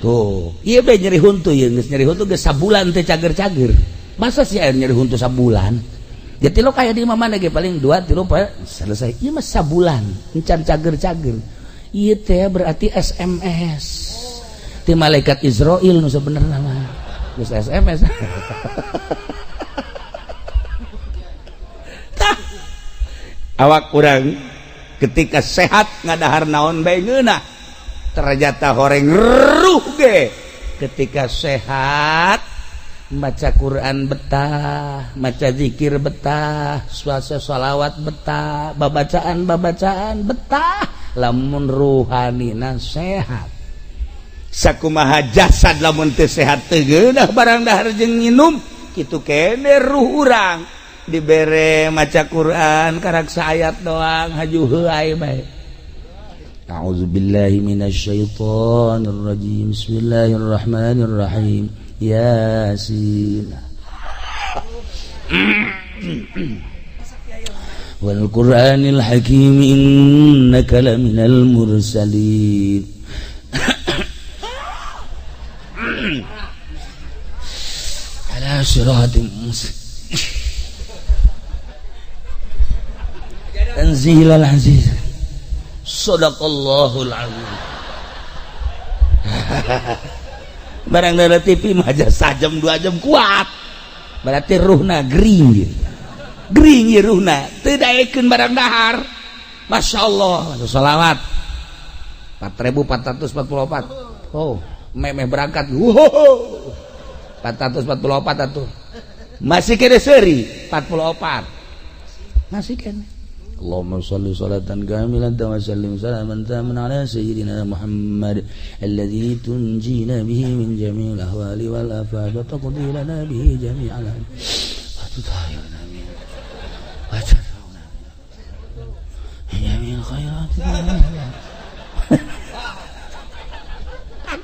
Tuh ieu bae nyeri huntu, ieu geus nyeri huntu geus sabulan teh cager-cager. Masa sih air nyeri huntu sabulan? Jadi lo kayak di mana ge paling 2 3 4 selesai. Ieu mah sabulan encan cager-cager. Ieu teh berarti SMS ti malaikat Israil nu sebenarnya mah geus SMS. Tah awak urang ketika sehat ngadahar naon bae ngeunah. Ternyata horeng ruh ge ketika sehat maca Quran betah, maca zikir betah, suasa sholawat betah, babacaan-babacaan betah, lamun ruhanina sehat. Sakumaha jasad lamun teu sehat teu geunah barang dahar jeung nginum, kitu kene ruh urang dibere maca Quran karak saayat doang haju heuay bae. A'udzubillahi minasyaitonir rajim. Bismillahirrahmanirrahim. Yasin. Wal Qur'anil Hakim innaka laminal mursalin. Ala siratim mustaqim. Tanzilal aziz. Shadaqallahul azim. Barang dari TV mah aja sajam 2 jam kuat, berarti ruhna gering, gering ya ruhna teu daekeun barang dahar. Masya Allah, sholawat 4444. Oh, memeh berangkat. Wow, 444 atuh masih kene seuri 44 masih kene. Allahumma shalli salatan kamilatan wa sallim salaman taman ala sayyidina Muhammad alladzi tunjina bihi min jami'il ahwali wal afat wa taqdi lana bihi jami'al wa tutahhirna min wa tarfa'una min jami'il khairat.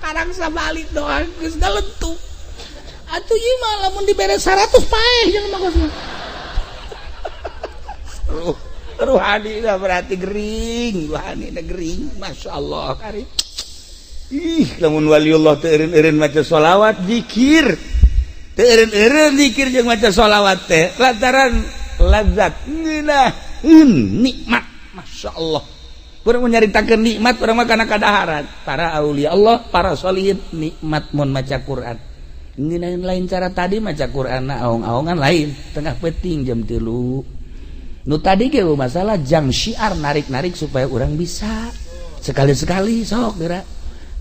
Karang sabalik doa geus galentuk. Atuh ieu mah lamun dibere 100 paeh jeung mah geus. Ruhani dah berarti gering, ruhani dah gering, masya Allah karim. Ih, lamun waliullah teu eureun-eureun maca sholawat zikir, teu eureun-eureun zikir jeung maca sholawat teh lantaran lazat ngeunaheun nikmat, masya Allah. Urang nyaritakeun nikmat urang mah kana kadaharan. Para aulia Allah, para sholihin nikmat mun maca Quran. Ngeunaheun lain cara tadi maca Quran aong-aongan lain, tengah peuting jam 3. Nu tadi ge masalah jang syiar narik-narik supaya orang bisa sekali-sekali sok geura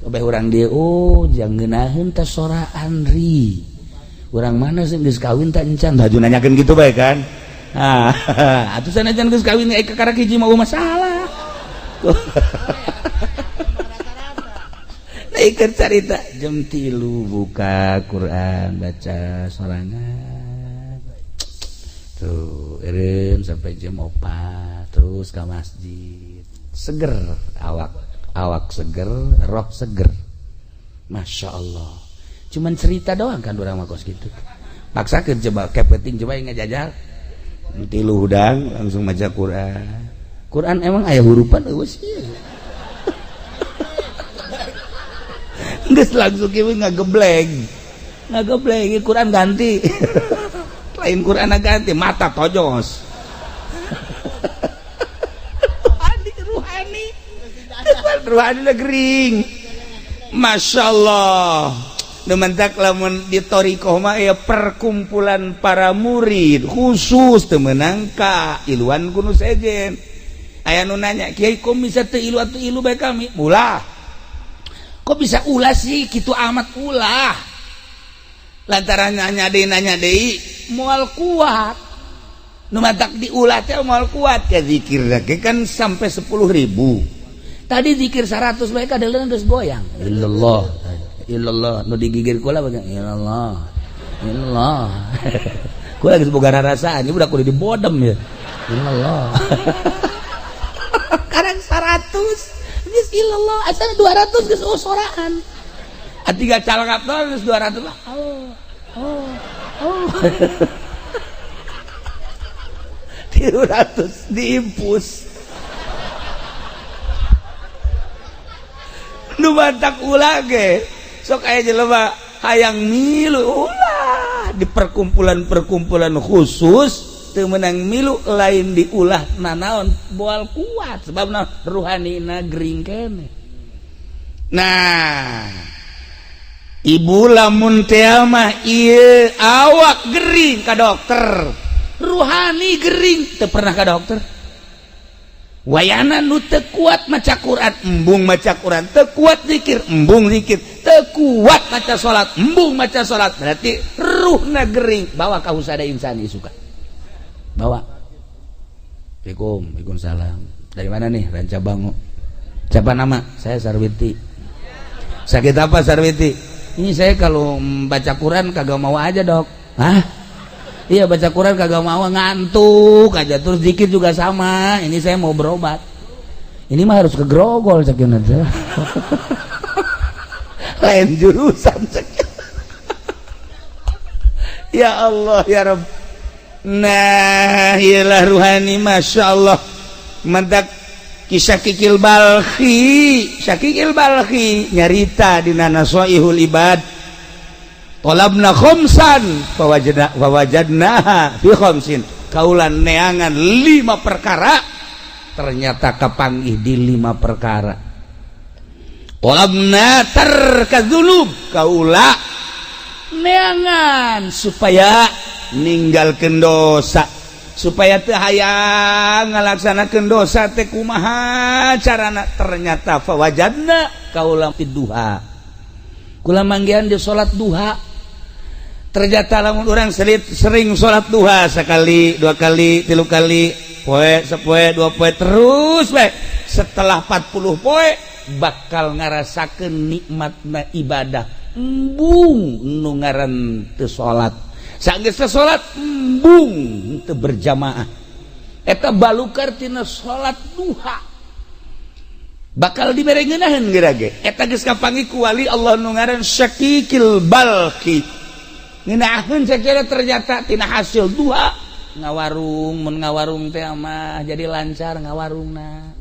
obeh urang dia oh jang ngeunaheun teh sora Andri urang mana sih geus kawin tak encan baju nanyakeun gitu bae kan. Ah, atuh sanajan geus kawin ka karak hiji mah masalah. Naikeun carita jam 3 buka Quran baca sorangan tuh eureun sampai jam 4 terus ke masjid seger awak, awak seger, roh seger, masya Allah. Cuman cerita doang kan orang mah kos gitu. Paksakeun coba kepeting coba yang ngajajal tilu hudang langsung maca Quran. Quran emang aya hurupan eueuh sih. Geus langsung kieu ngagebleng. Ngagebleng Quran ganti. Lain Quran ganti mata tojos. Ruhani, ruhani, ruhani gering. Masya Allah. Dementak lamun di thoriqoh mah ya perkumpulan para murid khusus teu meunang ka iluan ku nu sejen. Aya nu nanya, "Kiai kok bisa teu ilu atuh ilu bae kami?" Ulah. Kok bisa ulah sih kitu amat ulah. Lantaran nanya deui moal kuat. Nu matak diulah teh moal kuat ya zikir ge kan sampai 10.000. Tadi zikir 100 bae kadeuleun geus goyang. Illallah. Illallah nu digigir kula bae illallah. Illallah. Kula geus boga rarasaan ieu budak kudu dibodem ya. Illallah. Karang 100 geus illallah asal 200 geus soraan. Tiga calangap doang geus 200 lah. Oh. Oh. Oh. 300 diimpus. Nu mantak ulah ge. Sok aya jelema hayang milu ulah di perkumpulan-perkumpulan khusus teu meunang milu lain diulah nanaon moal kuat sebabna ruhanina gering keneh. Nah, ibu lamun teh mah ieu awak gering ka dokter, ruhani gering teu pernah ka dokter. Wayana nu teu kuat maca Quran, embung maca Quran, teu kuat zikir, embung zikir, teu kuat maca salat, embung maca salat. Berarti ruhna gering. Bawa ka husada insani suka. Bawa. Assalamualaikum, waalaikumsalam. Dari mana nih? Rancabango. Siapa nama? Saya Sarwiti. Sakit apa, Sarwiti? Ini saya kalau baca Quran kagak mau aja, Dok. Hah? Iya, baca Quran kagak mau, ngantuk aja terus, zikir juga sama. Ini saya mau berobat. Ini mah harus ke Grogol cek nanti. Lain jurusan cek. Ya Allah ya Rabb. Nah, iyalah ruhani, masya Allah. Mantap kisah Kikil Balkhi. Syakikil Balkhi nyarita dina Nasoihul Ibad, tolabna khamsan fawajadna fawajadnaha fi khamsin. Kaula neangan lima perkara, ternyata kapanggih di lima perkara. Tolabna tarka dzunub, kaula neangan supaya ninggalkeun dosa, supaya teu hayang ngalaksanakeun dosa teh kumaha carana. Ternyata fawajadna, kaula duha, kula manggihan di salat duha. Ternyata lamun orang sering, sering salat duha sekali, dua kali, tilu kali, poe sepoe, dua poe, terus we setelah 40 poe bakal ngarasakeun nikmatna ibadah. Embung nu ngaran teu salat, sanggeus teu salat embung teu berjamaah. Eta balukar tina salat duha bakal dibere ngeunaheun geura ge. Eta geus kapanggih ku wali Allah nu ngaran Syakikil Balki. Ngeunaheun sakira ternyata tina hasil duha ngawarung. Mun ngawarung teh mah jadi lancar ngawarungna.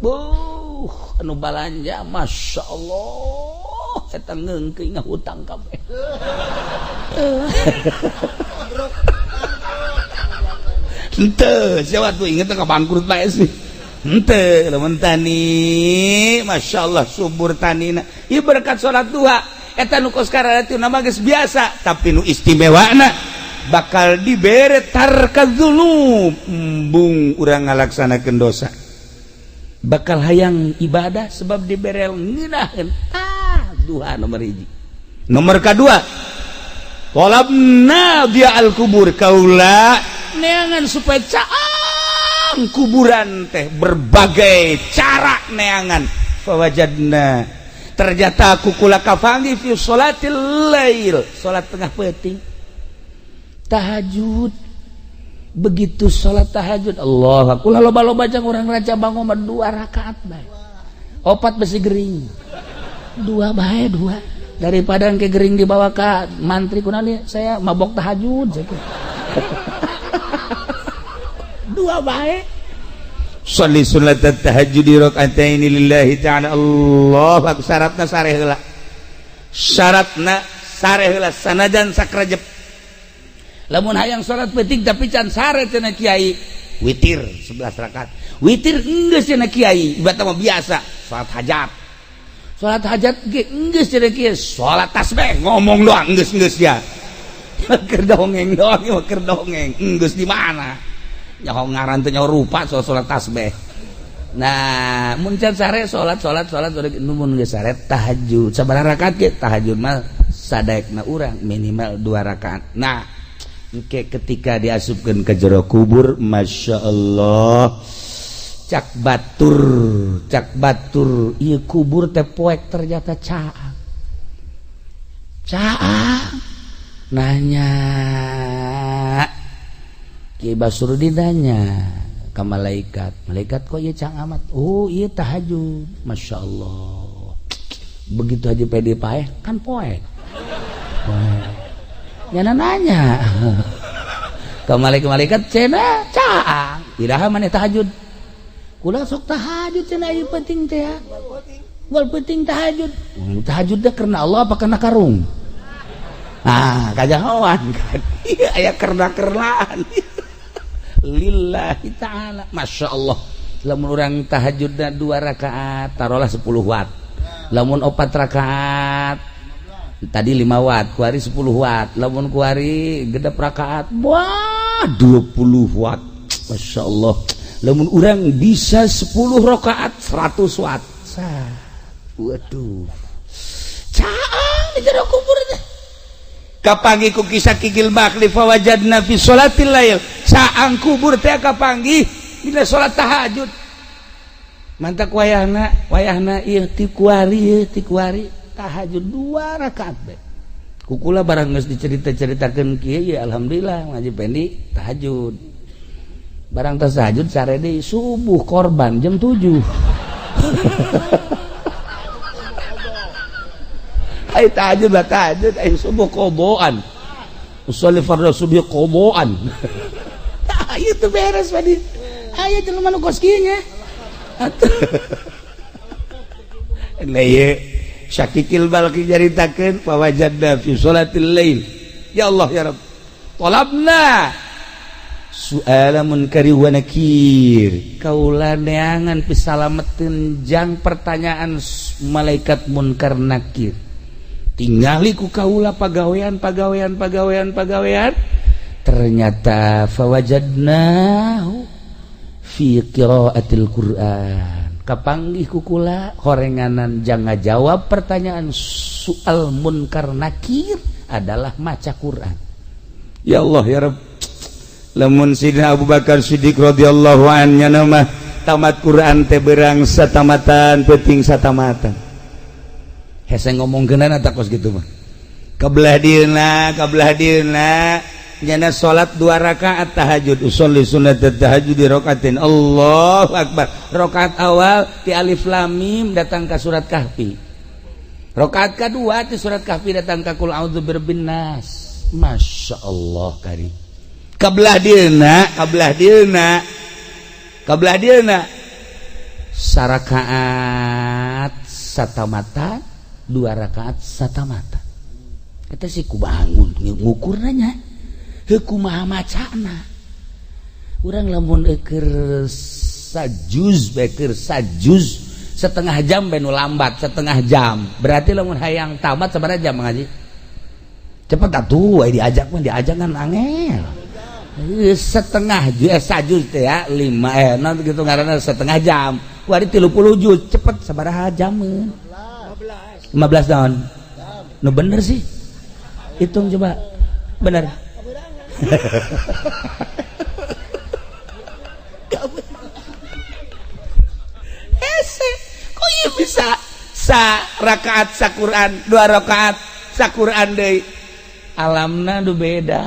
Buh, anu balanja, masya Allah, eta ngeungkeun ngahutang kabeh. Henteu, siapa tuh inget ka bangkrut bae sih. Henteu, lamun tani, masya Allah, subur tanina. Ieu berkat salat duha. Eta nu kos kararitu nama geus biasa, tapi nu istimewana bakal dibere tarka dzunub, embung urang ngalaksanakeun dosa. Bakal hayang ibadah sebab dibere ngeunaheun. Ah, duha nomor hiji. Nomor kedua, tolabna dia al kubur, kaula neangan supaya caang kuburan teh, berbagai cara neangan. Fawajadna, ternyata ku kula kapanggih fi sholatil lail, salat tengah peuting, tahajud. Begitu salat tahajud, Allah, kula loba-loba jang urang Rancabango mah dua rakaat bae, opat besi gering, dua bae, dua, daripada ke gering dibawa ke mantri kunali saya mabok tahajud saya. Dua bae. Sholli sunat tahajud rakaataini lillahi ta'ala. Allah akbar. Syaratna sare heula, syaratna sare heula. Sanajan sakrajep, lamun hayang salat penting tapi can sare cenah kiai, witir 11 rakaat. Witir enggeus cenah kiai, ibarat mah biasa salat hajat. Salat hajat ge enggeus cenah kiai, salat tasbih ngomong doang enggeus. Enggeus ya keur dongeng doang, keur dongeng. Enggeus di mana nyaho ngaran teh, nyaho rupa soal salat tasbih. Nah, mun can sare salat, salat, salat, salat. Mun geus sare tahajud sabaraha rakaat ge? Tahajud mah sadaekna urang, minimal dua rakaat. Nah, engke ketika diasupkeun ke jero kubur, masya Allah, cak batur, cak batur, ieu kubur teh poek, ternyata caang caang. Nanya Ki Basrudin, nanya ke malaikat, "Malaikat, kok ieu caang amat?" "Oh, iya tahajud." Masya Allah, begitu aja pede paeh kan poek poek. Nyana nanya ke malaikat-malaikat, "Cenah caang, iraha maneh tahajud?" "Kula sok tahajud," cenah, "ieu penting teh ya. Wal penting tahajud." Tahajud teh karena Allah apa karena karung? Ah, kajahoan kan. Iya, aya kerna-kernaan. Lillahi ta'ala. Masya Allah. Lamun urang tahajudna dua rakaat, taruhlah 10 watt. Lamun opat rakaat, tadi 5 watt, kuari 10 watt. Lamun kuari genep rakaat, wah, 20 watt. Masya Allah. Lamun urang bisa 10 rakaat 100 watt. Sah. Waduh. Caang di jero kubur teh. Kapanggih ku kisah Kikil Bakli fawajadna fi sholatil lail. Caang kubur teh kapanggih dina salat tahajud. Mantak wayahna wayahna ieu ti kuari ti kuari tahajud 2 rakaat bae. Kukula barang geus dicerita-ceritakeun kieu ya alhamdulillah ngaji pendi tahajud. Barang tas tahajud sare deui subuh korban jam 7. Ai tahajud lah tahajud ai subuh qodoan. Usolli fardhu subuh qodoan. Tah ieu teu beres padi. Aya jelema nu kos kieu nya. Atuh. Lah ieu Syakikil Balki nyaritakeun fawajadna fi sholatil lail. Ya Allah ya Rabb. Talabna su'ala munkari wa nakir. Kaula neangan pisalameteun jang pertanyaan malaikat munkar nakir. Tingali ku kaula pagawean pagawean pagawean pagawean ternyata fawajadnahu fi qiraatil Qur'an. Kapanggih ku kula horenganan jang ngajawab pertanyaan soal munkar nakir adalah maca Quran. Ya Allah ya Rabb. Lamun Sidina Abu Bakar Siddiq radhiyallahu anhu mah tamat Quran teh berang satamatan peuting satamatan. Hese ngomongkeunana tak kos kitu mah. Kabelah dieuna nyana salat 2 rakaat tahajud usolli sunnat tahajud di rakaatin. Allahu akbar. Rakaat awal ti alif lam mim datang ka surat Kahfi. Rakaat kadua ti surat Kahfi datang ka qul a'udzu birabbin nas. Masya Allah kari. Kabelah dieuna, kabelah dieuna. Kabelah dieuna sarakaat satamata 2 rakaat satamata. Eta sih ku bangun ngukur nanya. Heuh kumaha macana. Urang lamun eukeur sajuz beker sajuz setengah jam bae nu lambat setengah jam. Berarti lamun hayang tamat sabaraha jam ngaji? Cepet atuh diajak mah diajak kan angel. Setengah sajuz teh ya 5 non gitu ngaranna setengah jam. Wari 30 juz cepet sabaraha jameun? 15 tahun. Nu bener sih. Hitung coba. Bener. Hese, kok ieu bisa sa rakaat sa Quran, 2 rakaat sa Quran deui. Alamna nu beda.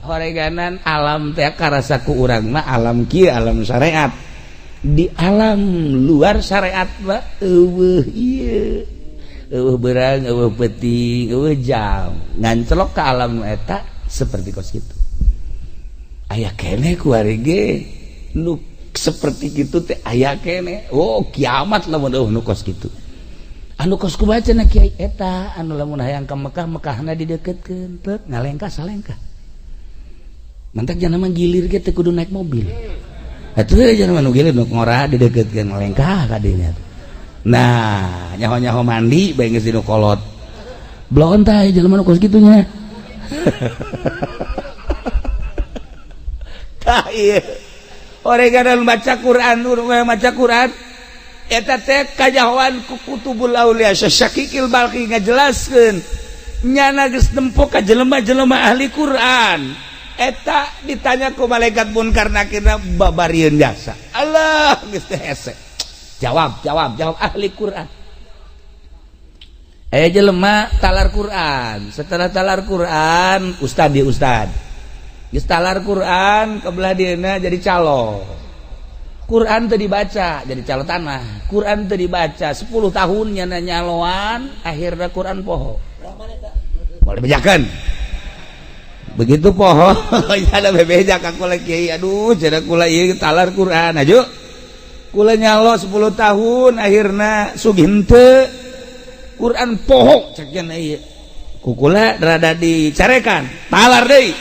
Horeganan alam teh karasa ku urang mah alam kieu alam syariat. Di alam luar syariat mah eueuh ieu. Eueuh berang, eueuh peuting, eueuh jam. Ngancelok ke alam eta seperti kos kitu. Aya keneh ku ari ge nu seperti kitu teh aya keneh. Oh, kiamat lamun eueuh nu kos kitu. Anu kos kumaha cenah kiai eta anu lamun hayang ka Mekah, Mekahna dideukeutkeun, teu ngalengkah salengkah. Mantak jangan mah gilir ge teu kudu naik mobil. Atuh jangan mah nu gilir nu ngora dideukeutkeun ngalengkah ka dinya. Nah, nyaho-nyaho mandi bae geus dinu kolot. Bloon tah jelema nu kos kitu nya. Tah ieu. Oreganan baca Quran, maca Quran eta teh kajahoan ku Kutubul Aulia Syakikil Balki ngajelaskeun nyana geus nempo ka jelema-jelema ahli Quran. Eta ditanya ku malaikat munkar nakir babarieun jasa. Allah geus teh hese. Jawab, jawab, jawab ahli Quran. Jelema talar Quran. Setelah talar Quran, ustad dia ustad. Geus talar Quran kebelah dieuna jadi calo. Quran teu dibaca jadi calo tanah. Quran teu dibaca 10 tahun nyana nyaloan, akhirna Quran poho. Boleh bejakeun. Begitu poho, ada bebeja ka kula kiai, aduh cenah kula ieu talar Quran aju. Kula nyalo 10 tahun akhirna sugih henteu. Quran poho cek cenah ieu. Ku kula rada dicarekan, talar deui.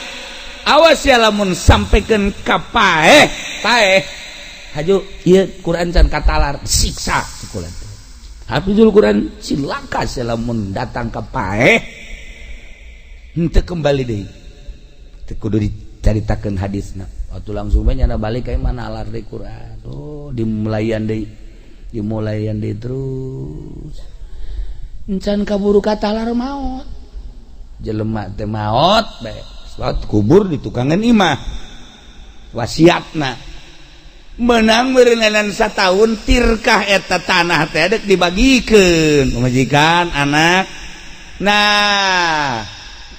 Awas ya lamun sampaikan ka paeh, paeh. Haju ieu Quran can katalar, siksa ku kula. Hafizul Quran cilaka lamun datang ka paeh. Henteu kembali deui. Teu kudu dicaritakeun hadisna. Waktu langsung bae nyana balik ka imah nalar deui Quran. Oh, dimulayan deui terus. Encan kaburu katalar maot. Jelema teh maot bae. Salat kubur di tukangan imah. Wasiatna menang meureunana satahun tirkah eta tanah teh dek dibagikeun pamajikan anak. Nah,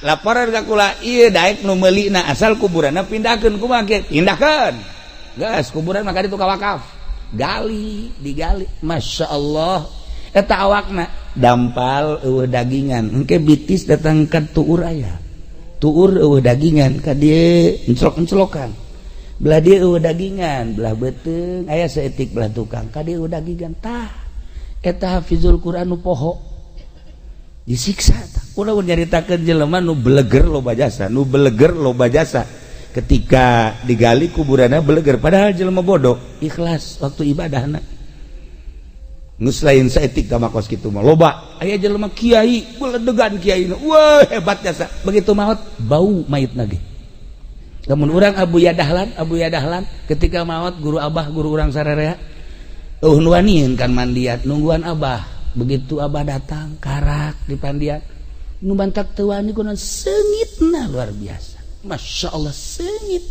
laporan ka kula ieu daek nu meulina asal kuburanna pindahkeun kumaha ge pindahkeun. Geus kuburan mah ka ditu ka wakaf. Gali, digali. Masya Allah eta awakna dampal eueuh dagingan. Engke bitis datang ka tuur aya. Tuur eueuh dagingan ka dieu enclok-enclokan. Belah dieu eueuh dagingan, belah beuteung aya saeutik belah tukang ka dieu eueuh dagingan. Tah eta hafizul Quran nu poho disiksa tah. Ulah nyaritakeun jelema nu beleger loba jasa, nu beleger loba jasa. Ketika digali kuburanna beleger padahal jelema bodoh, ikhlas waktu ibadahna. Geus lain saeutik ka makos kitu mah loba. Aya jelema kiai, beledegan kiai. Wah, hebat jasa. Begitu maot bau mayitna ge. Lamun urang Abu Yadahlan ketika maot guru abah guru urang sararea eueuh nu wanian kan mandian nungguan abah. Begitu abah datang karak di pandian nu bantak teu wani kunaon seungitna luar biasa. Masya Allah seungit.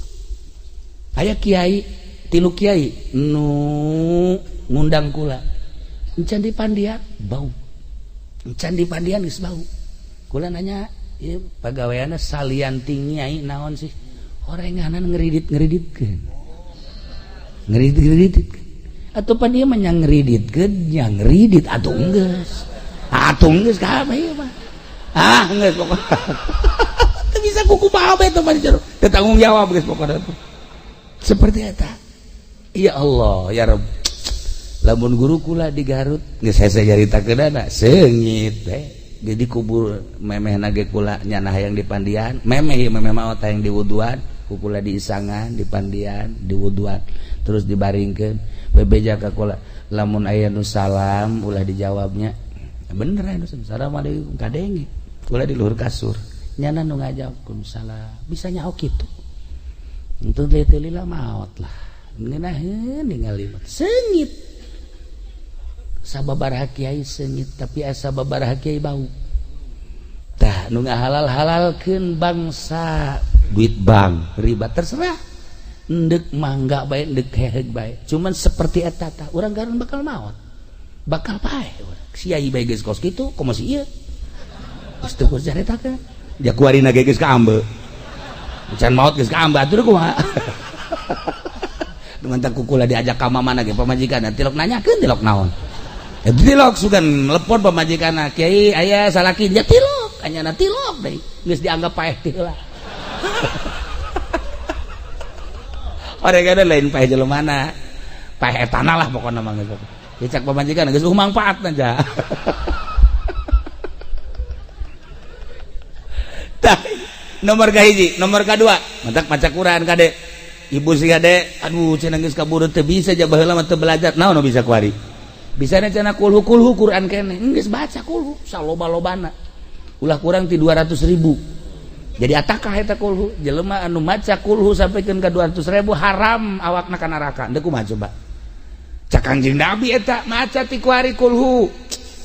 Aya kiai tilu kiai nu ngundang kula encan di pandian bau, encan di pandian geus bau. Kula nanya ieu pagaweanna salian ti nyai naon sih? Orenganan ngeridit-ngeriditkeun. Ngeridit-ngeriditkeun. Atuh pan ieu mah nya ngeriditkeun, nya ngeridit atuh geus. Atuh geus kabeh ieu mah. Ah, geus pokona. Teu bisa kuku bae teh mah jero. Teu tanggung jawab geus pokona. Seperti eta. Ya Allah, ya Rabb. Lamun guru kula di Garut geus hese nyaritakeunana seungit teh. Jadi kubur memeh nage kula nyana hayang di pandian, memeh ieu memeh maot hayang diwuduan, ku kula diisangan di pandian, diwuduan, terus dibaringkeun, bebeja ka kula, lamun aya nu salam ulah dijawabnya. Bener aya nu assalamualaikum kadenge. Kula di luhur kasur, nyana nu ngajawab salam, bisa nyaho kitu. Enteu teu lila maot lah. Ngeunaheun ningali seungit. Sababaraha kiai seungit tapi asa sababaraha kiai bau. Tah nu ngahalal-halalkeun bangsa duit bank riba terserah. Endek mangga bae endek heheug bae. Cuman seperti eta tah urang garun bakal maot. Bakal paeh urang. Kiai bae geus kos kitu komo si ieu. Geus teu kudu caritakeun. Ja kuarina ge geus kaambe. Can maot geus kaambe atuh kumaha. Dengan tak kukula diajak ka mamana ge pamajikan tilok nanyakeun tilok naon. Tilok sugan lepon pamajikan kiai aya salaki nya tilok anyana tilok deui geus dianggap paeh teh heula. Oregana lain paeh jelemana paeh etana lah pokona mah geus. Dicak pamajikan geus mangfaatna ja. Tah nomor kahiji, nomor kadua mantak maca Quran kade. Ibu si kade aduh cenah geus kaburu teu bisa ja baheula mah teu belajar naon nu bisa kuari. Bisa cenah kulhu-kulhu Quran keneh geus baca kulhu saloba-lobana ulah kurang ti 200.000 jadi atakah eta kulhu jelema anu maca kulhu sampikeun ka 200.000 haram awakna ka neraka deuk kumaha coba cak Kangjeng Nabi eta maca ti kuari kulhu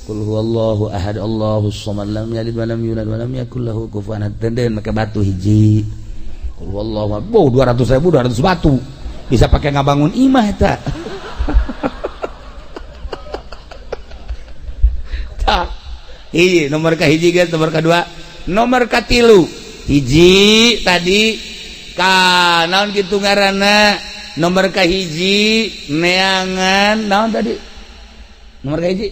qul huwallahu ahad Allahus samad lam yalid walam yulad walam yakul lahu kufuwan ahad den make batu hiji qul huwallahu ahad 200.000 200 batu bisa pake ngabangun imah eta. Hiji nomor ka hiji guys, nomor kedua, nomor katilu hiji tadi ka naon kitu ngaranna nomor ka hiji neangan naon tadi nomor ka hiji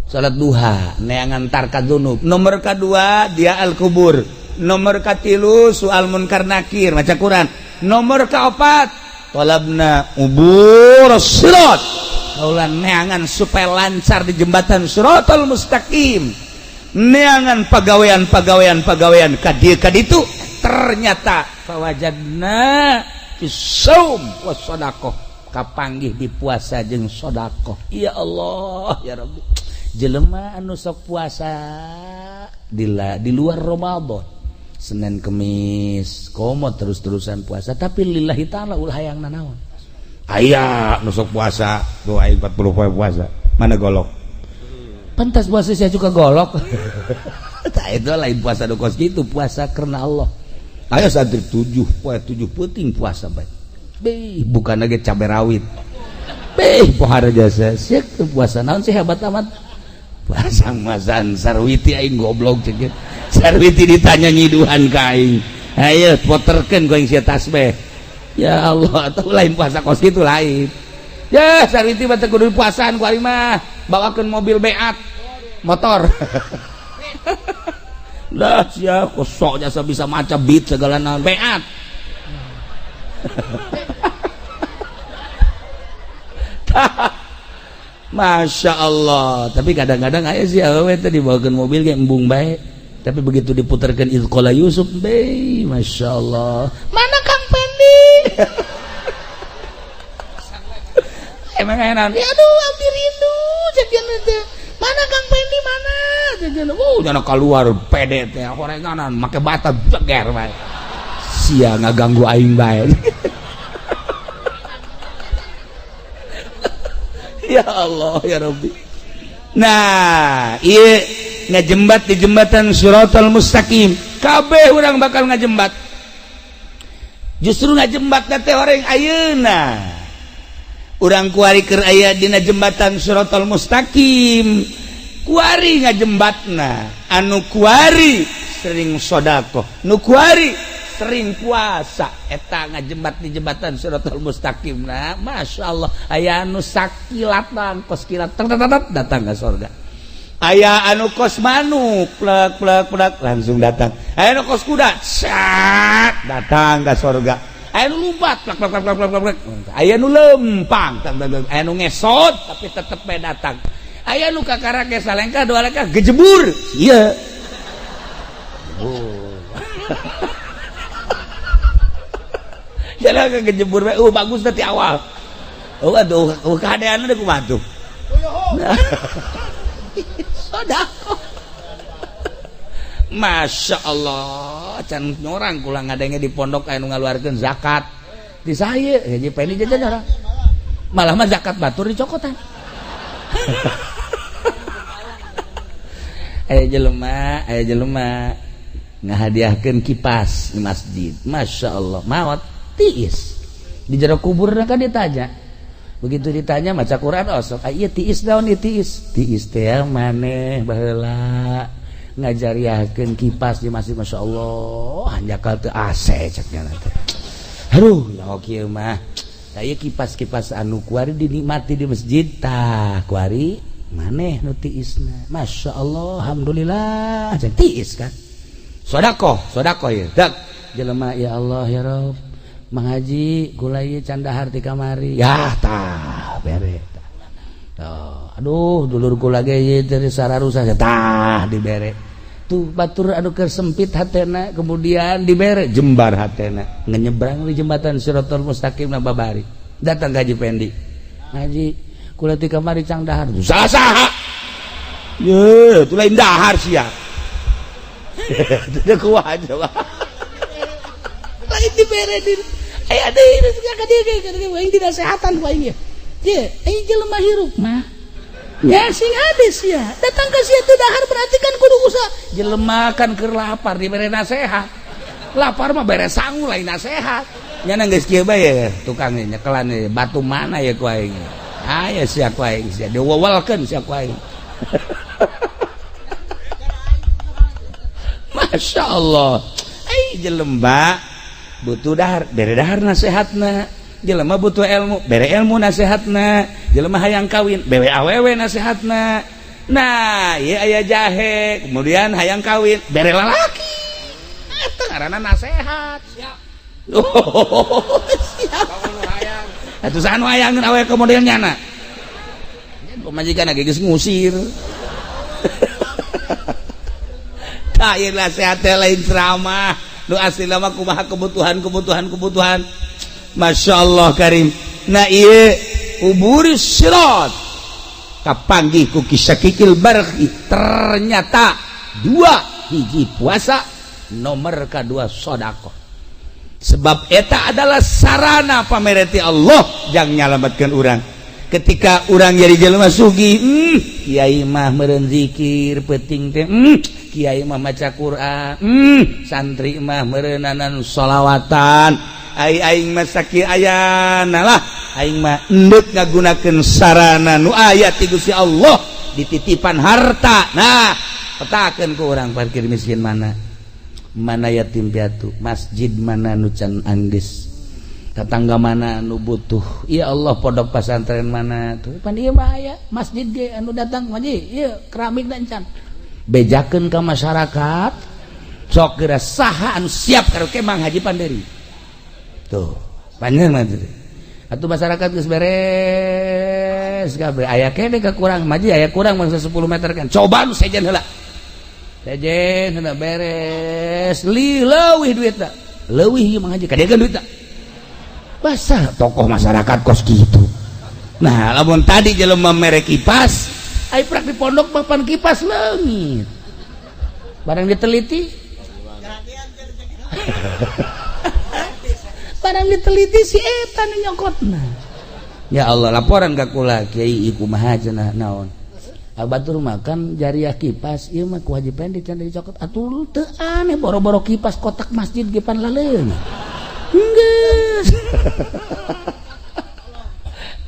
salat duha neangan tarka dzunub, nomor kedua dia al kubur, nomor katilu soal munkar nakir maca Quran, nomor kaopat talabna ubur sirat kaulan neangan supaya lancar di jembatan siratal mustaqim, neangan pagawean ka dieu ka ditu ternyata fawajadna fis-shaum was shadaqah kapanggih di puasa jeung sedekah. Ya Allah ya Rabbi, jelema anu sok puasa di luar Ramadan Senin Kemis komo terus-terusan puasa tapi lillahi ta'ala ulah hayang nanaon. Aya nusuk puasa tuh aing 40 poe puasa. Mana golok? Pantas puasa saya juga golok. Tah itu lain puasa nu kos kitu, puasa karena Allah. Aya santri 7 poe 7 peuting puasa bae. Beh, bukan lagi cabe rawit. Beh, pohara jasa. Sia puasa naon sih hebat amat. Puasa masan Sarwiti aing goblok cek. Sarwiti ditanya nyiduhan ka aing. Ayo poterkeun ku aing sia tasbih. Ya Allah, atau lain puasa kos kitu lain. Ya Sarwiti mah teu kudu puasaan ku aing mah. Bawakeun mobil beat motor. Lah sia kosok jasa bisa maca beat segala naon beat. Masya Allah. Tapi kadang-kadang aya sih awewe teh dibawakeun mobil ge embung bae. Tapi begitu diputarkan Izqala Yusuf, be, Masya Allah. Mana Kang Pendi? Emang aya naon? Ya aduh, abdi rindu ceuk teh. Mana Kang Pendi mana? Ceuk. Oh, jangan keluar pede teh horenganan make bata jeger bae. Sia ngaganggu aing bae. Ya Allah ya Rabbi. Nah, ieu ngajembat di jembatan Shiratal Mustaqim. Kabeh urang bakal ngajembat. Justru ngajembat teh orang ayeuna. Urang kuari keur aya dina jembatan Shiratal Mustaqim. Kuari ngajembatna, anu kuari sering sedekah, nu kuari sering puasa, eta ngajembat di jembatan Shiratal Mustaqim. Nah, Masya Allah, aya anu sakilatan kos kilat datang ke surga. Aya anu kos manuk plek plek plek langsung datang. Aya anu kos kuda sat datang ke surga. Aya anu lumpat plek plek plek plek plek. Aya anu lempang, aya anu ngesot tapi tetep bae datang. Aya anu kakara ge salengkah dua lengkah gejebur. Ieu. Oh. Jalan kejebur bae. Bagus teh ti awal. Oh aduh, kahadeanna teh kumaha tuh? Sedekah. Masya Allah, can nyorang kula ngadenge di pondok aya nu ngaluarkeun zakat. Di saya, ya Pendi jajan nyorang. Malah mah zakat batur dicokotan. Aya jelema ngahadiahkeun kipas di masjid. Masya Allah, maot tiis. Di jero kubur kan ditanya. Begitu ditanya maca Quran osok, ah ieu tiis naon ieu tiis? Tiis teh maneh baheula ngajariahkeun kipas di masjid. Masya Allah, hanjakal teu AC cek nya teh. Aduh, nyaho kieu mah. Tah ieu kipas-kipas anu kuari dinikmati di masjid tah kuari maneh nu tiisna. Masya Allah, alhamdulillah cek tiis kan. Sedekah, sedekah ieu. Dak jelema ya Allah ya Rabb. Mang Haji kula ieu can dahar ti kamari. Ya tah bere tah. Oh, aduh dulur kula ge ieu teh sararusa tah dibere. Tuh batur anu keur sempit hatena kemudian dibere jembar hatena. Ngenyebrang di jembatan Shiratal Mustaqim na babari. Datang ka Haji Pendi. Haji kula ti kamari cang dahar. Salah saha? Ye, tu lain dahar sia. Teu kuat coba. Lain dibere di aya deui ka dieu aing dinasehatan ku aing ye. Ye, aing jelema hirup mah. Ya sing hades sia. Datang ka sia teu dahar berarti kan kudu usaha. Jelema kan keur lapar dibere nasehat. Lapar mah bere sangu lain nasehat. Nya geus kieu bae tukang nyekelan batu mana ya ku aing. Aya sia ku aing sia diwewelkeun sia ku aing. Masya Allah. Ai jelema butuh dahar, bere dahar nasehatna. Jelema butuh ilmu, bere ilmu nasehatna. Jelema hayang kawin, bere awewe nasehatna. Nah, ieu aya jahe, kemudian hayang kawin, bere lalaki. Eta ngaranna nasehat. Siap. Oh, siap. Atuh saha nu hayangeun awewe ka model nyana? Pamajikan ge geus ngusir. Tah ieu nasehat teh lain ceramah. Nu asli mah kumaha kebutuhan. Masya Allah karim. Nah ieu uburis sirat kapanggih ku kisah kikil barhi. Ternyata dua hiji puasa, Nomor kedua sodakoh, sebab eta adalah sarana pamere ti Allah jang nyalamatkan urang. Ketika urang jadi jelema sugih, kiai mah meureun zikir peuting teh, kiai mah maca Quran, santri mah meureunanan sholawatan, ai aing mah sakieu ayana lah, aing mah endek ngagunakeun sarana nu aya ti Gusti Allah dititipan harta. Nah, petakeun ku urang fakir miskin mana, mana yatim piatu, masjid mana nu can anggeus, tetangga mana nu butuh. Ya Allah, pondok pesantren mana tuh pan ieu mah aya masjid ge anu datang masjid ieu keramik dan can bejakeun ka masyarakat. Sok geura saha anu siap karaoke Mang Haji Panderi tuh panjang mah atuh. Masyarakat geus beres kabeh, aya kene kekurang masjid, aya kurang mangsa 10 meter kan. Coba nu sejen heula, sejen heula beres li leuwih duitna, leuwih ieu Mang Haji kadegan duitna. Basah tokoh masyarakat kos gitu. Nah, lamun tadi jelema mere kipas, ai prak di pondok papan kipas leungit, barang diteliti, barang diteliti si eta nu nyokotna. Ya Allah, laporan ka kula, "Kiai, ieu kumaha cenah?" "Naon?" "Batur makan jariah kipas ieu mah kewajiban dicokot." Atuh teu aneh, boro-boro kipas, kotak masjid ge pan laleung. Geus.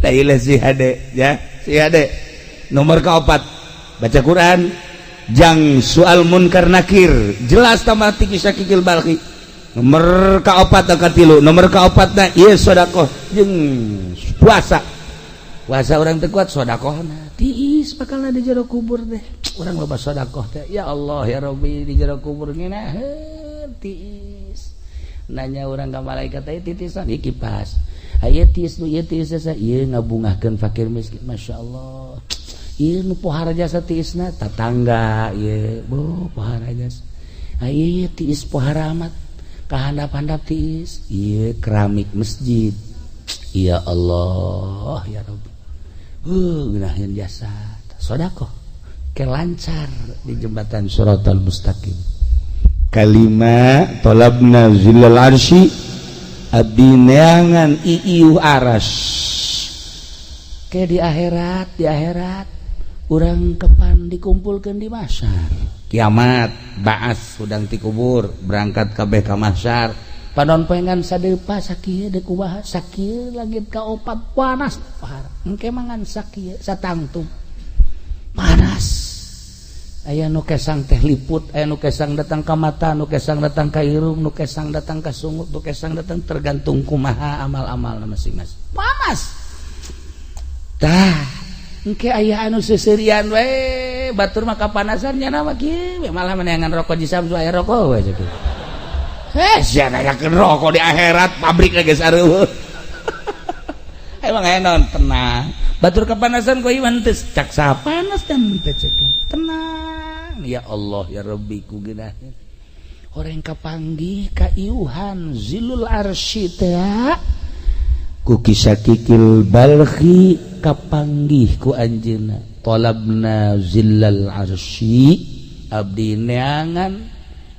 Tailah si hade ya, si hade. Nomor keempat, baca Quran jang soal munkar nakir jelas tambah ti Syakikil Balkhi. Nomor keempat katilu, nomor keempatna ieu sedekah jeung puasa. Puasa orang teu kuat, sedekahna tiis bakal di jero kubur teh. Urang loba sedekah teh, ya Allah ya Rabbi, di jero kubur ngeunaheun tiis. Nanya orang ke malaikat teh, titisan ieu kipas, aya tiis nu ieu tiis jasa ieu ngabungahkeun fakir miskin, masyaallah, ieu nu pohara jasa tiisna tatangga ieu bo pohara jasa, ieu tiis pohara amat kahandap-handap tiis ieu keramik masjid, ya Allah ya Rabbi, ngeunaheun jasa sedekah ke lancar di jembatan Shiratal Mustaqim. Kalima, talabna zillal arsy, abdi neangan iiuh aras ke di akhirat. Di akhirat urang kepan dikumpulkan di mahsyar kiamat, baas hudang ti kubur berangkat kabeh ka mahsyar. Panon poengan sadepa sakieu deuk kumaha, sakieu langit ka opat panas pahar, engke mangan sakieu satangtung panas. Aya nu kesang teh liput, aya nu kesang datang ka mata, nu kesang datang ka irung, nu kesang datang ka sungut, nu kesang datang tergantung kumaha amal-amal masing-masing. Panas tah engke aya anu seuseurian we, batur mah kapanasan nya mah kieu malah meneangan rokok di Samsu, aya rokok we kieu. Eh, sia nanyakeun rokok di akhirat, pabrik geus areueuh. Emang aya naon, tenang. Batur kepanasan ku iman teu cak saha panas dan teu cek. Tenang ya Allah ya Rabbi ku geunaheun. Horeng kapanggih ka iuhan zilul arsy teh ku Kisakikil Balkhi, kapanggih ku anjeunna, talabna zillal arsy, abdi neangan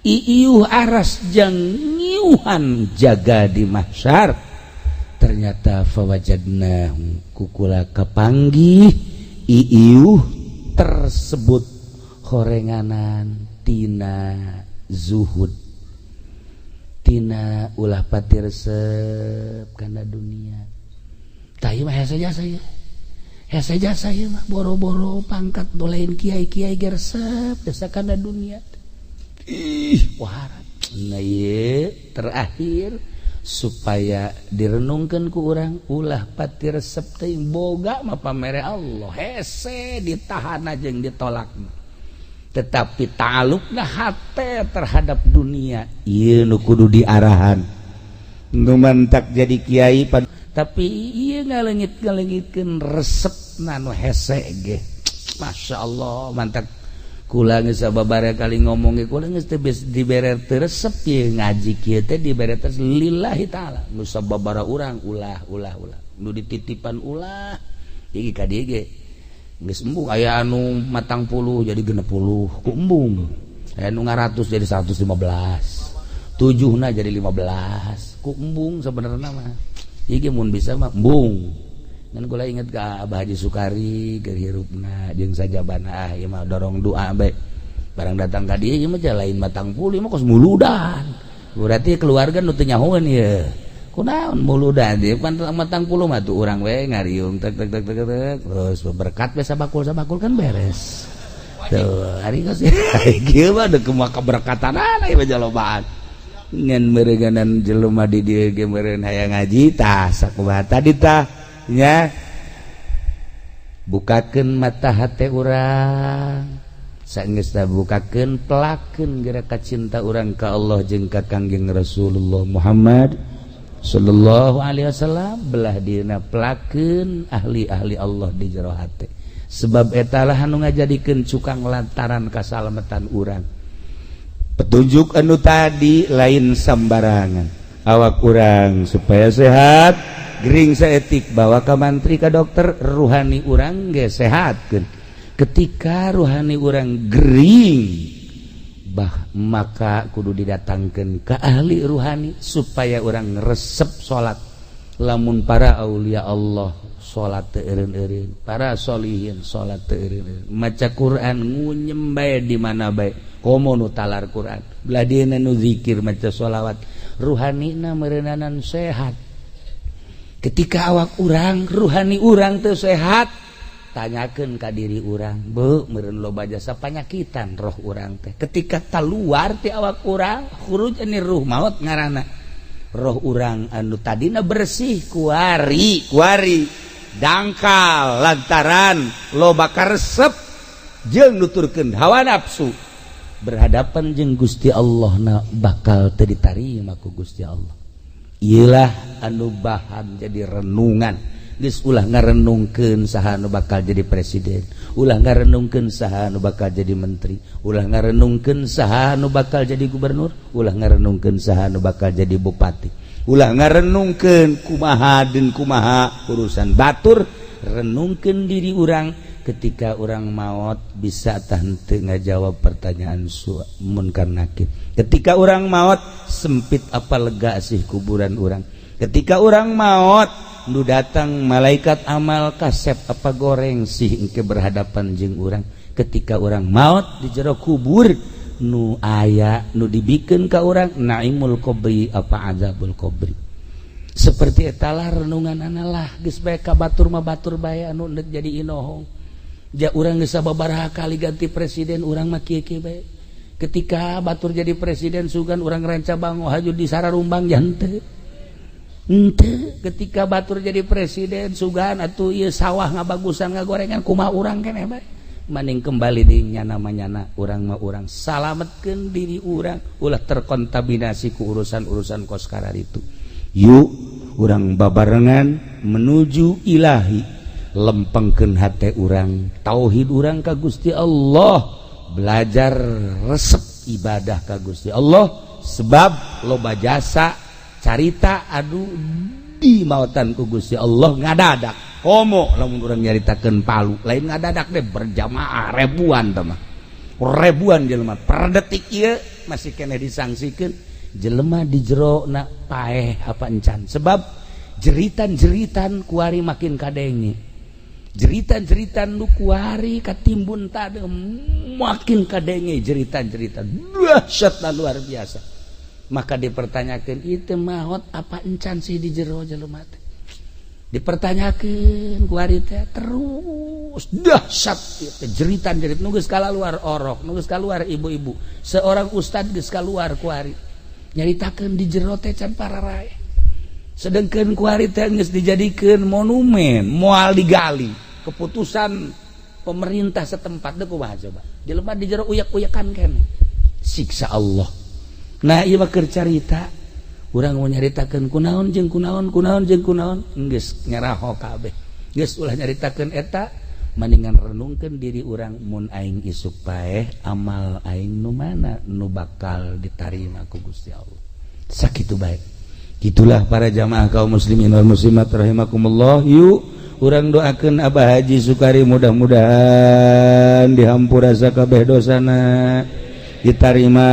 iiuh aras jang ngiuhan jaga di mahsyar. Ternyata fawajadna, kukula kapanggih iiuh tersebut horenganan tina zuhud, tina ulah pati resep kana dunia. Tah ieu mah hese jasa ieu, hese jasa ieu mah, boro-boro pangkat lain kiai-kiai ge resep jasa kana dunia. Ih, waharat. Nah, ieu terakhir supaya direnungkan ku urang, ulah pati resep teuing. Boga mah pamere Allah, hese ditahan jeung ditolak, tetapi ta'alluqna hate terhadap dunia ieu nu kudu diarahan. Nu mantak jadi kiai tapi ieu ngaleungit-ngaleungitkeun resepna nu hese ge, Masya Allah. Mantak kula geus sababaraha kali ngomong ge, kula geus teu dibere teu resep ieu ngaji kieu teh, dibere teh lillahi taala. Nu sababaraha urang ulah ulah ulah nu dititipan ulah iki ka dieu ge geus embung, aya anu 40 jadi 60 ku embung. Aya nu 100 jadi 115, 7 na jadi 15 ku embung. Sebenarnya mah ieu mun bisa mah embung. Dan kula inget ka Abah Haji Sukari keur hirupna jeung sajabana. Ah, ieu mah dorong doa bae. Barang datang ka dieu, ieu mah lain 40, ieu mah kos muludan. Berarti keluarga nu teu nyahoeun ieu kunaon muludan. Ieu pan 40 mah tuh urang we ngariung tek tek tek tek tek, terus berkat we sabakul sabakul kan beres tuh. Hari geus kieu mah deuk kumaha keberkatan ieu mah jalobaan ngan meureunganan jelema di dieu ge meureun hayang ngaji. Tah, sakumaha tadi tah nya, bukakeun mata hate urang. Saenggeus bukakeun, pelakeun geura cinta urang ka Allah jeung ka Kangjeng Rasulullah Muhammad Shallallahu Alaihi Wasallam. Belah dina pelakeun ahli-ahli Allah di jero hate, sebab etalah anu ngajadikeun cukang lantaran kasalamatan urang. Petunjuk anu tadi lain sambarangan. Awak urang supaya sehat, gering saeutik bawa ke mantri, ke dokter. Ruhani urang ge sehatkeun. Ketika ruhani urang gering bah, maka kudu didatangkan ke ahli ruhani supaya urang resep salat. Lamun para aulia Allah salat teu eureun-eureun, para solihin salat teu eureun-eureun, maca Quran ngunyem bae di mana bae, komo nu talar Quran, belah dieuna nu zikir, maca sholawat, ruhanina meureunana sehat. Ketika awak urang, ruhani urang teu sehat, tanyakan ka diri urang, be meureun loba jasa panyakitan roh urang teh. Ketika keluar ti awak urang, khuruj ini ruh, maut ngaranna. Roh urang anu tadina bersih kuari kuari dangkal lantaran loba karesep jeung nuturkeun hawa nafsu, berhadapan jeung Gusti Allah na bakal teu ditarima ku Gusti Allah. Iyalah anu bahan jadi renungan. Geus ulah ngarenungkeun saha anu bakal jadi presiden, ulah ngarenungkeun saha anu bakal jadi menteri, ulah ngarenungkeun saha anu bakal jadi gubernur, ulah ngarenungkeun saha anu bakal jadi bupati, ulah ngarenungkeun kumaha dan kumaha urusan batur. Renungkeun diri urang. Ketika urang maut, bisa tah henteu ngajawab pertanyaan su munkar nakir? Ketika urang maut, sempit apa lega sih kuburan urang? Ketika urang maut, nu datang malaikat amal kasep apa goreng sih engke berhadapan jeung urang? Ketika urang maut di jero kubur, nu aya nu dibikeun ka urang naimul qabri apa azabul qabri? Seperti etalah renungan analah. Geus bae ka batur mah batur bae anu endek jadi inohong. Ja urang geus sababaraha kali ganti presiden, urang mah kieu-kieu bae. Ketika batur jadi presiden, sugan urang ranca bango haju di Sararumbang jante. Ente ketika batur jadi presiden, sugan atuh ieu sawah ngabagusan, ngagorengan, kumaha urang keneh bae. Maning kembali di nyana manyana urang mah, urang salametkeun diri urang, ulah terkontaminasi ku urusan-urusan kos itu. Yuk, urang babarengan menuju ilahi. Lempengkeun hate urang, tauhid urang ka Gusti Allah, belajar resep ibadah ka Gusti Allah, sebab loba jasa carita aduh di mautan ku Gusti Allah ngadadak. Komo lamun urang nyaritakeun Palu, lain ngadadak deh, berjamaah ribuan mah, ribuan jelema per detik ieu masih keneh disangsikeun jelema di jero na paeh apa encan, sebab jeritan-jeritan kuari makin kadenge, jeritan-jeritan nu kuari katimbun tadi makin kadenge, jeritan-jeritan dahsyat luar biasa. Maka dipertanyakan, itu maut apa encan sih di jero jelema teh? Dipertanyakan kuari teh terus dahsyat itu jeritan jerit nu geus keluar orok, nu geus keluar ibu-ibu, seorang ustad geus keluar kuari nyaritakeun di jero teh can pararae. Sedangkan kuari teh geus dijadikeun monumen, moal digali, keputusan pemerintah setempat deh. Kumaha coba jelema di jero uyak-uyakan keneh siksa Allah? Nah, ieu mah keur carita. Urang mau nyaritakeun kunaon jeung kunaon, kunaon jeung kunaon, geus ngeraho kabeh. Geus ulah nyaritakeun eta, mendingan renungkeun diri urang. Mun aing isuk paeh, amal aing nu mana nu bakal ditarima ku Gusti Allah? Sakitu bae. Gitulah, para jamaah kaum muslimin wal muslimat rahimakumullah. Yuk, urang doakeun Abah Haji Sukari, mudah-mudahan dihampura sakabeh dosana. Ditarima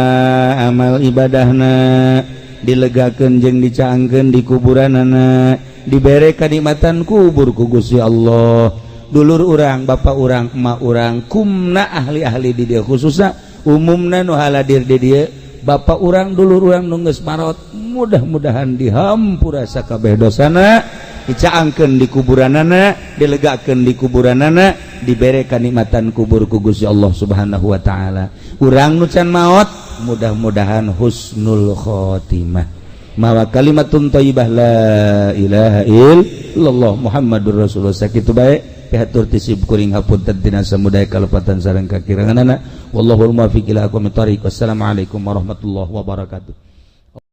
amal ibadahna, dilegakeun jeung dicaangkeun di kuburanana, dibere kanikmatan kubur ku Gusti Allah. Dulur urang, bapak urang, emak urang, kumna ahli-ahli di dieu, khususna umumna nu haladir di dieu, bapak urang, dulur urang nu geus marot, mudah-mudahan dihampura sakabeh dosana, dicaangkeun di kuburanana, dilegakeun di kuburanana, dibere kanikmatan kubur ku Gusti Allah Subhanahu wa taala. Urang nu can maot, mudah-mudahan husnul khotimah, mawa kalimatun thayyibah, la ilaha illallah Muhammadur Rasulullah. Sakitu bae pihatur ti sim kuring, hapunten tina samudaya kalepatan sareng kakiranganana. Wallahul muwaffiq ila aqwamit thariq. Wassalamualaikum warahmatullahi wabarakatuh.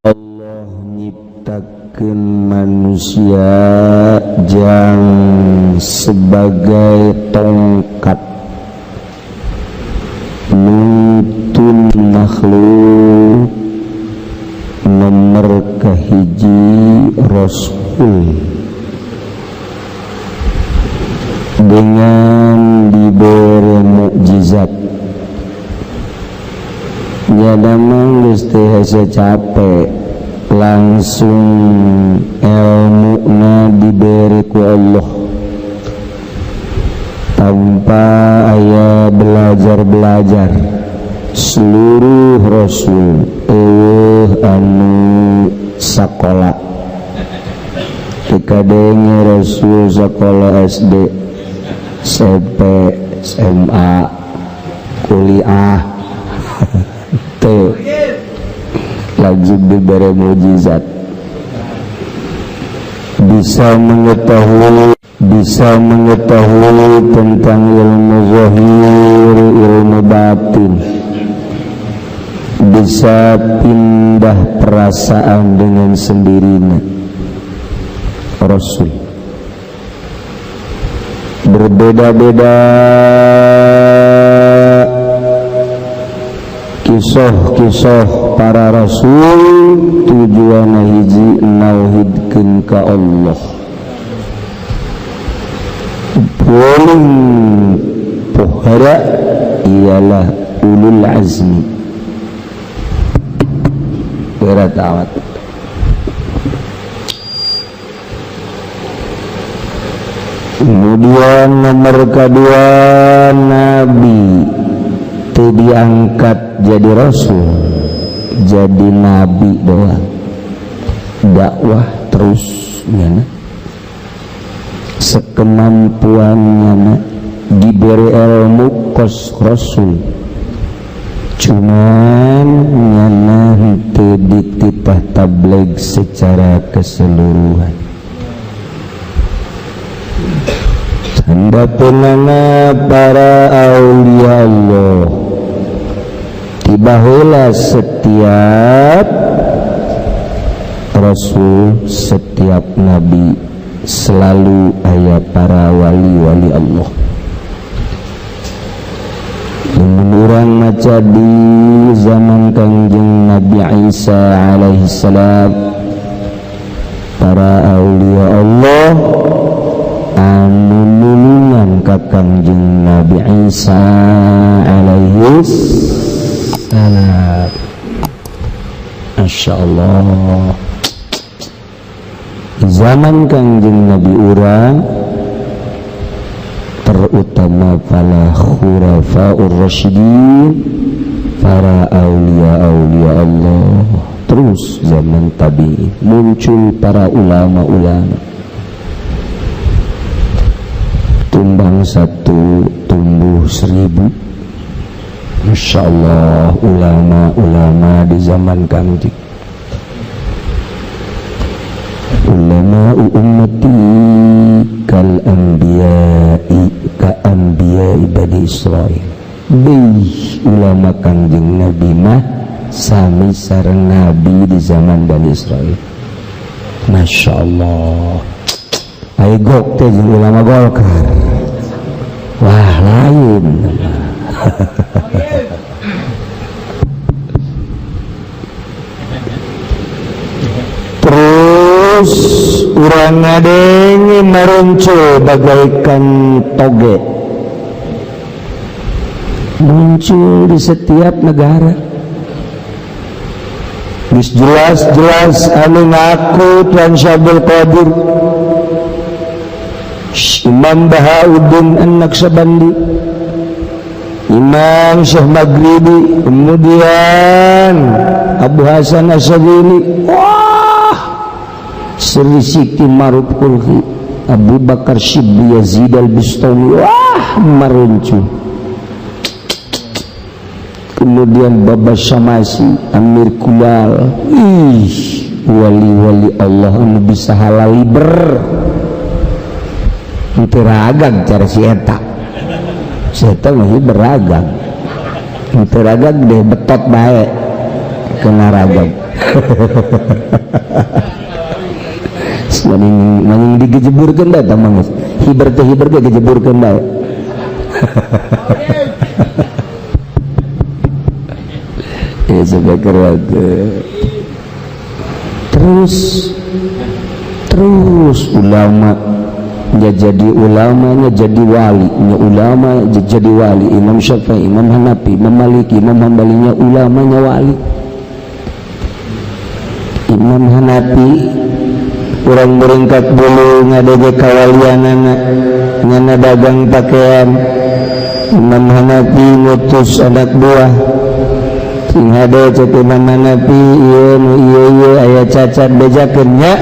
Allah nyiptakeun manusia jang sebagai tongkat nuntun makhluk. Nomor kahiji Rasul dengan diberi mukjizat. Nyada mah geus teu hese capek, langsung ilmuna diberi ku Allah tanpa aya belajar-belajar. Seluruh rasul euweuh anu sakola. Teu kadenge rasul sakola SD, SMP, SMA, kuliah teu, langsung diberi mukjizat, bisa mengetahui tentang ilmu zahir, ilmu batin, bisa pindah perasaan dengan sendirinya. Rasul berbeda-beda kisah-kisah para rasul, tujuan hiji, nauhidkeun ka Allah. Paling pohara ialah ulul azmi. Berat amat. Kemudian nomor kedua, nabi itu diangkat jadi rasul, jadi nabi doang, dakwah terus nyana sekemampuannya, diberi ilmu kos rasul, cuman nyana henteu dititah tabligh secara keseluruhan. Tanda penana para aulia Allah tiba heula setiap rasul, setiap nabi selalu aya para wali-wali Allah. Lamun urang maca di zaman Kangjeng Nabi Isa alaihi salam, para aulia Allah anu nulungan ka Kangjeng Nabi Isa alaihi salam. Masya Allah, zaman Kangjeng Nabi urang, terutama para khulafaur rasyidin, para aulia-aulia Allah. Terus zaman tabi'in muncul para ulama-ulama, tumbang satu tumbuh 1000. Masya Allah, ulama-ulama di zaman Kangjeng, ulama ummati kal anbiya'i ka anbiya'i Bani Israil. Bih, ulama Kangjeng Nabi mah sami sareng nabi di zaman Bani Israil. Masya Allah. Ayo gok teh jeung ulama Golkar, wah lain. Terus urang ngadenge meruncul bagaikan toge, muncul di setiap negara. Geus jelas-jelas anu ngaku Tuan Syabdul Qadir, Imam Bahauddin An-Naqsyabandi, Imam Syekh Maghribi, kemudian Abu Hasan Asyadzili, wah, Sri Siti Maruf Kulhi, Abu Bakar Syibli Yazid Al-Bustami, wah, maruncu. Kemudian Baba Syamasi, Amir Kulal, ih, wali-wali Allah anu bisa halal ber teu ragag cara si eta. Si eta masih beragam, teu ragag deh, betot bae kena ragam. Maning maning digejeburkeun bae tah mangis. Hiber teh hiber ge gejeburkeun bae. Ya sampai terus terus ulama nya jadi ulamanya jadi wali, nya ulama jadi wali. Imam Syafi'i, Imam Hanafi, Imam Maliki, Imam Hambalinya ulamanya wali. Imam Hanafi urang beringkat bulu ngadege kawalianana ngana dagang pakaian. Imam Hanafi ngutus anak buah sing hade cek Imam Hanafi, ieu nu ieu ieu aya cacat bejakeun nya.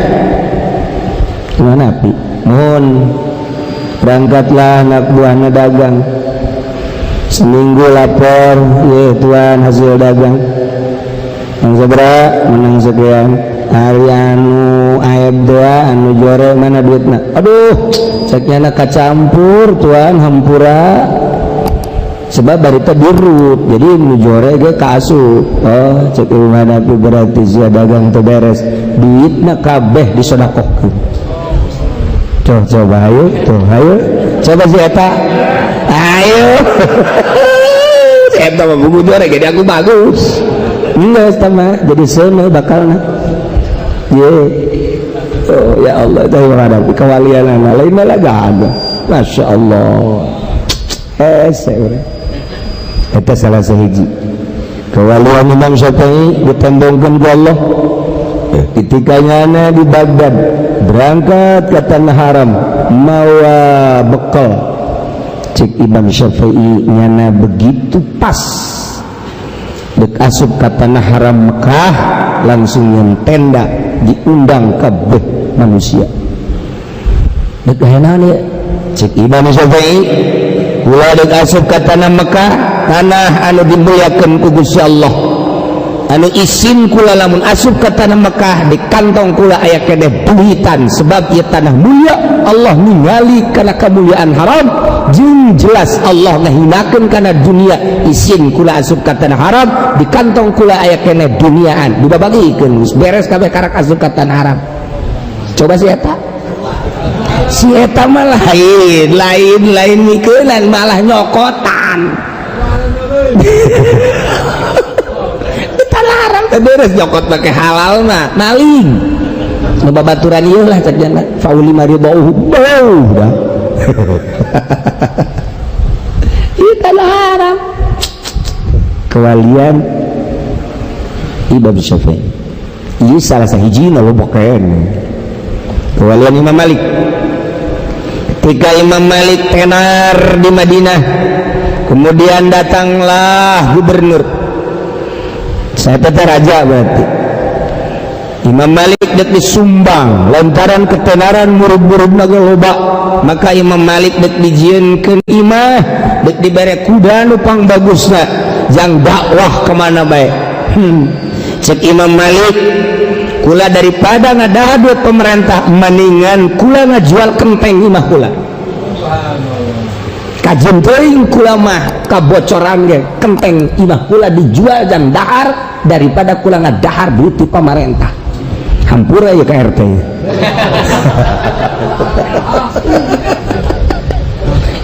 Imam Hanafi mohon berangkatlah anak buahna dagang seminggu lapor, ye tuan hasil dagang yang sabra menang sekian hari anu aib doa anu jore mana duitna, aduh ceknya nak kacampur tuan hampura sebab barita dirut jadi nu jore ge kaasup. Oh cek Imam Hanafi berarti sia dagang teu beres duitna kabeh disodakohkeun. Coba, coba ayo tuh ayo coba si eta ayo si eta mah buku jore jadi aku bagus enggak sama jadi seuneu bakalna ye. Oh ya Allah teh menghadapi kewalian lain malah gak ada. Masya Allah eta salah sahiji kewalian Imam Syafi'i ditembongkeun ku Allah ketika nyana di Baghdad berangkat ke tanah haram mawa bekal. Cek Imam Syafi'i nyana begitu pas dek asup ke tanah haram Mekah langsung yang tenda diundang kabeh manusia. Dek henan ya cek Imam Syafi'i kula dek asup ke tanah Mekah, tanah anu dimuliakeun ku Gusti Allah, anu isin kula lamun asup ke tanah Mekah di kantong kula aya keneh duitan sebab ieu tanah mulia Allah ningali kana kemuliaan haram jeung jelas Allah ngahinakeun kana dunia. Isin kula asup ka tanah haram di kantong kula aya keneh duniaan dibabagikeun geus beres kabeh karak asup ka tanah haram. Coba si eta, si eta mah lain lain lain mikeunan malah nyokotan. Haram teh beres nyokot pakai halal mah maling nu babaturan ieu lah cek jana fauli maridauhu bau dah. Ieu tanah haram kewalian Imam Syafi'i ieu salah sahijina loba keneh kewalian Imam Malik. Ketika Imam Malik tenar di Madinah kemudian datanglah gubernur, saya tetap raja berarti. Imam Malik dek disumbang lantaran ketenaran murid-murid naga loba, maka Imam Malik dek dijieunkeun imah, dek dibere kuda nu pang bagusna jang dakwah kemana bae. Cek Imam Malik kula daripada ngadaha duit pemerintah mendingan kula ngajual kenteng imah kula. Kajen teuing kula mah kabocoran ge kenteng imah kula dijual dan dahar daripada kula ngadahar duit ti pamarentah. Hampura ya ka RT.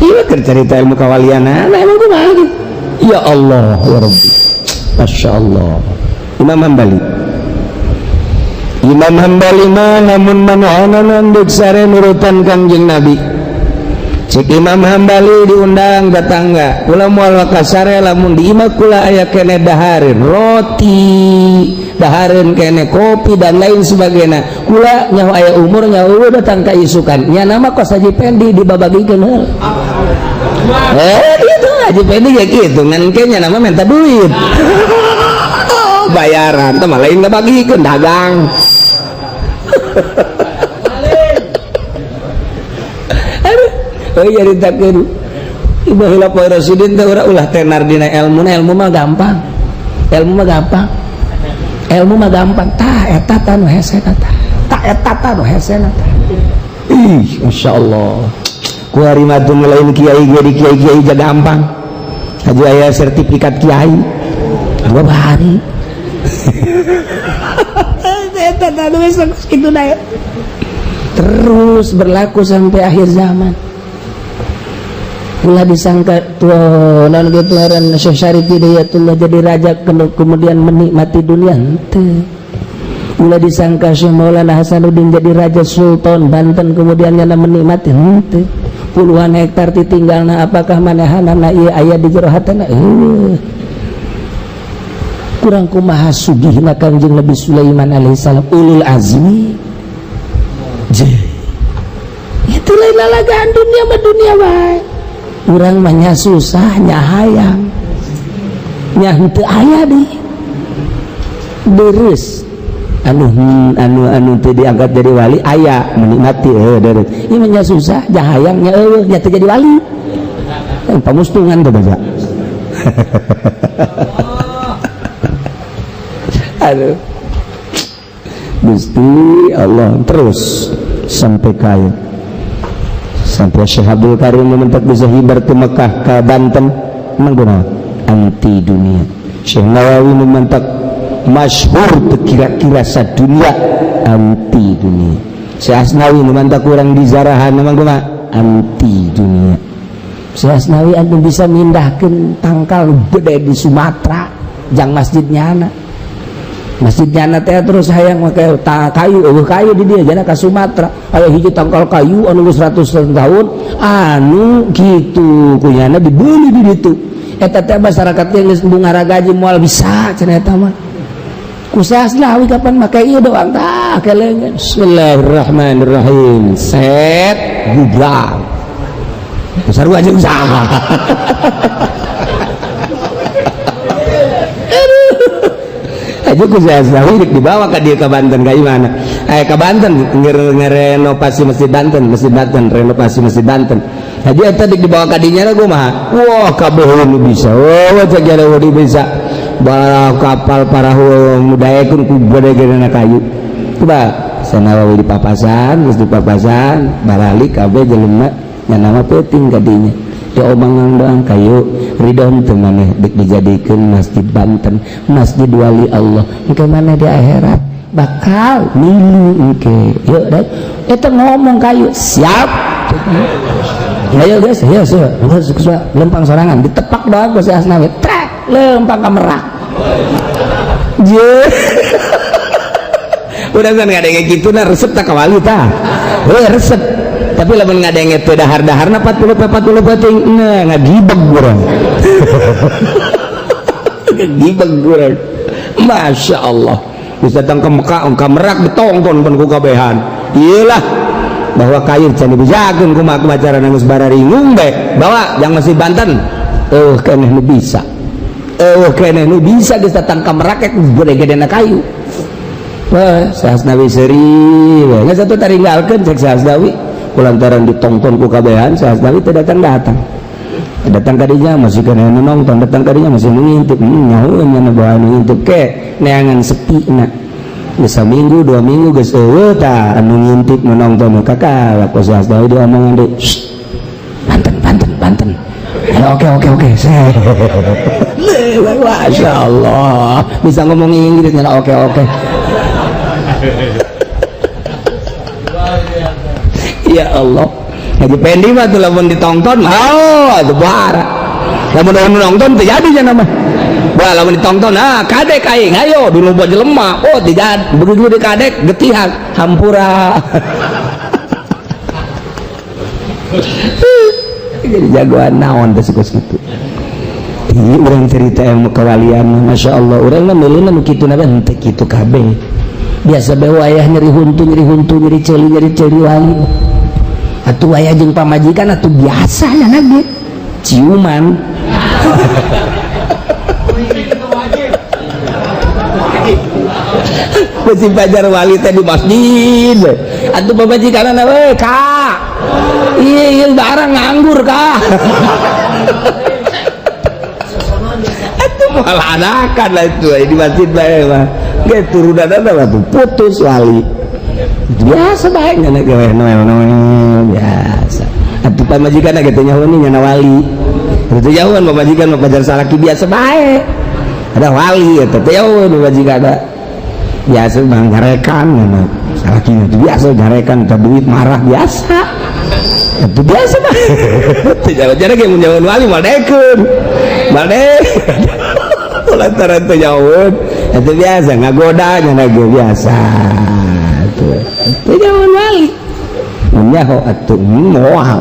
Ieu keur carita ilmu kawaliana, emang kumaha gitu. Ya Allah ya Rabbi. Masya Allah. Imam Hambali. Imam Hambali mah lamun manahanan deuk sare nurutan Kangjeng Nabi. Cek Imam Hambali diundang tetangga kula moal wakasare lamun di imah kula aya kene dahareun roti, dahareun kene kopi dan lain sebagainya. Kula nyaho aya umur nyaho datang ka isukan. Nya nama kos Haji Pendi dibabagikeun heula. Itu Haji Pendi ya kitu ngan ke nya nama minta duit. Bayaran teh mah lain ngabagikeun dagang. Oh jadi takir ibu hilap Rasidin teh ulah tenar dina ilmu, ilmu mah gampang, ilmu mah gampang, ilmu mah gampang. Tah eta tah nu hese tah, tah eta tah nu hese tah. Ih, masya Allah. Ku hari mah teu lain kiai jadi kiai-kiai ja gampang. Haji aya sertifikat kiai. Dua hari. Eta tah nu hese kitu da. Terus berlaku sampai akhir zaman. Ulah disangka tuh non gitu ngaran Syekh Syarif Hidayatullah jadi raja kemudian menikmati dunia henteu. Ulah disangka Syekh Maulana Hasanuddin jadi raja Sultan Banten kemudian nyana menikmati henteu. Puluhan hektar ditinggalna apakah manehanana ieu aya di jero hatena? Kurang kumaha sugihna Kangjeng Nabi Sulaiman alaihissalam ulul azmi. Je. Itu lain lalagaan dunia mah dunia bae. Urang mah nya susah nya hayang nya henteu aya di deres anu anu anu teu diangkat jadi wali aya menikmati deres ieu mah nya susah nya hayang nya eueuh nya teu jadi wali pamustungan teh baca. Aduh Gusti Allah terus sampai kaya sampai Syekh Abdul Karim meminta bisa hibar ke Mekah ke Banten mengguna anti dunia. Syekh Nawawi meminta masyhur kira-kira sadunia anti dunia. Syekh Asnawi meminta kurang di zarahan mengguna anti dunia. Syekh Asnawi antum bisa mindahkeun tangkal gede di Sumatera jang masjidnya anak. Masjidnya anak teh terus hayang make kayu, eueuh kayu di dia jana ka Sumatera. Aya hiji tangkal kayu anu geus 100 tahun anu kitu kunyana dibeli di ditu. Eta teh masyarakat teh geus bungara gaji moal bisa cenah eta mah. Ku Asnawi kapan make ieu doang tah keleungeun. Bismillahirrahmanirrahim. Set gubrak. Sarua jeung saha. Aja ku Asnawi dibawa ka dia ke Banten ka imana? Ka Banten ngerenovasi masjid Banten, masjid Banten, renovasi masjid Banten. Haji eta dibawa ka dinya kumaha? Wah, kabeh nu bisa. Wah, cek jare bisa. Bawa kapal parahu nu daekeun ku gede-gedena kayu. Coba Sanawawi di papasan, geus di papasan, baralik kabeh jelema nya nama peuting ka dinya. Diomongan doang kayu ridho teu maneh dek dijadikeun masjid Banten, masjid wali Allah. Engke maneh di akhirat bakal milu engke. Yuk dek, eta ngomong kayu siap. Ayo guys, ayo ayo lempang sorangan ditepak doang ku si Asnawi. Trek lempang ka merak. Je. Udah kan ngadenge kitu na resep tak ka wali tah. Heuh resep. Tapi lamun ngadenge teu dahar-daharna 40 peuting nah ngagibeg urang. Ngagibeg urang. Masya Allah. Bisa datang ke Mekah, ke Merak ditongton pun ku kabehan. Iyalah bahwa kayu can dibejakeun kumaha kumaha carana geus bararingung bae. Bawa yang masih Banten. Eueuh keneh nu bisa. Eueuh keneh nu bisa geus datang ke Merak gede-gedena kayu. Wah, Syekh Asnawi seuri we. Geus atuh taringgalkeun cek Syekh Asnawi. Kulantaran ditonton ku kabehan Syekh Asnawi teu datang-datang. Datang kadinya masih kana nu nonton, datang kadinya masih nu ngintip. Nyaho nya nu bawa nu ngintip ke neangan sepi na. Geus saminggu 2 minggu geus eueuh tah anu ngintip nu nonton nu kakak ku Syekh Asnawi diomongan deui. Banten Banten Banten. Oke oke oke. Masya Allah. Bisa ngomong Inggris nya oke oke. Ya Allah. Haji Pendi mah tuh lamun ditonton, oh, itu bara. Lamun nonton teu jadi nya mah. Wah, lamun ditonton, ah kadek aing, ayo dulu buat jelema. Oh, tidak begitu di kadek getihan hampura. Jadi jagoan naon teh kos kitu. Ieu urang cerita ilmu kewalian, Masya Allah, urang mah meulina nu kitu na henteu kitu kabeh. Biasa bae wayah nyeri huntu, nyeri huntu, nyeri ceuli, nyeri ceuli wali. Atuh wayah jeung pamajikan atuh biasa nya ge. Ciuman. Besi pajar wali teh di masjid. Atuh pamajikanna we, Kak. Iya, iya barang nganggur, Kak. Atuh moal anakan lah itu di masjid bae mah. Ge turunanna mah tuh putus wali. Biasa bae nya ge noel noel biasa. Atuh pamajikanna ge teu nyaho nya wali. Teu jauhan pamajikan mah pajar salaki biasa bae. Ada wali eta teu jauhan pamajikanna. Biasa bang nyarekan salaki itu biasa nyarekan minta duit marah biasa itu biasa mah teu jauh-jauh ge mun jauhan wali moal dekeun moal dekeun lantaran teu jauhan itu biasa ngagoda nya ge biasa teu jauhan wali mun nyaho atuh moal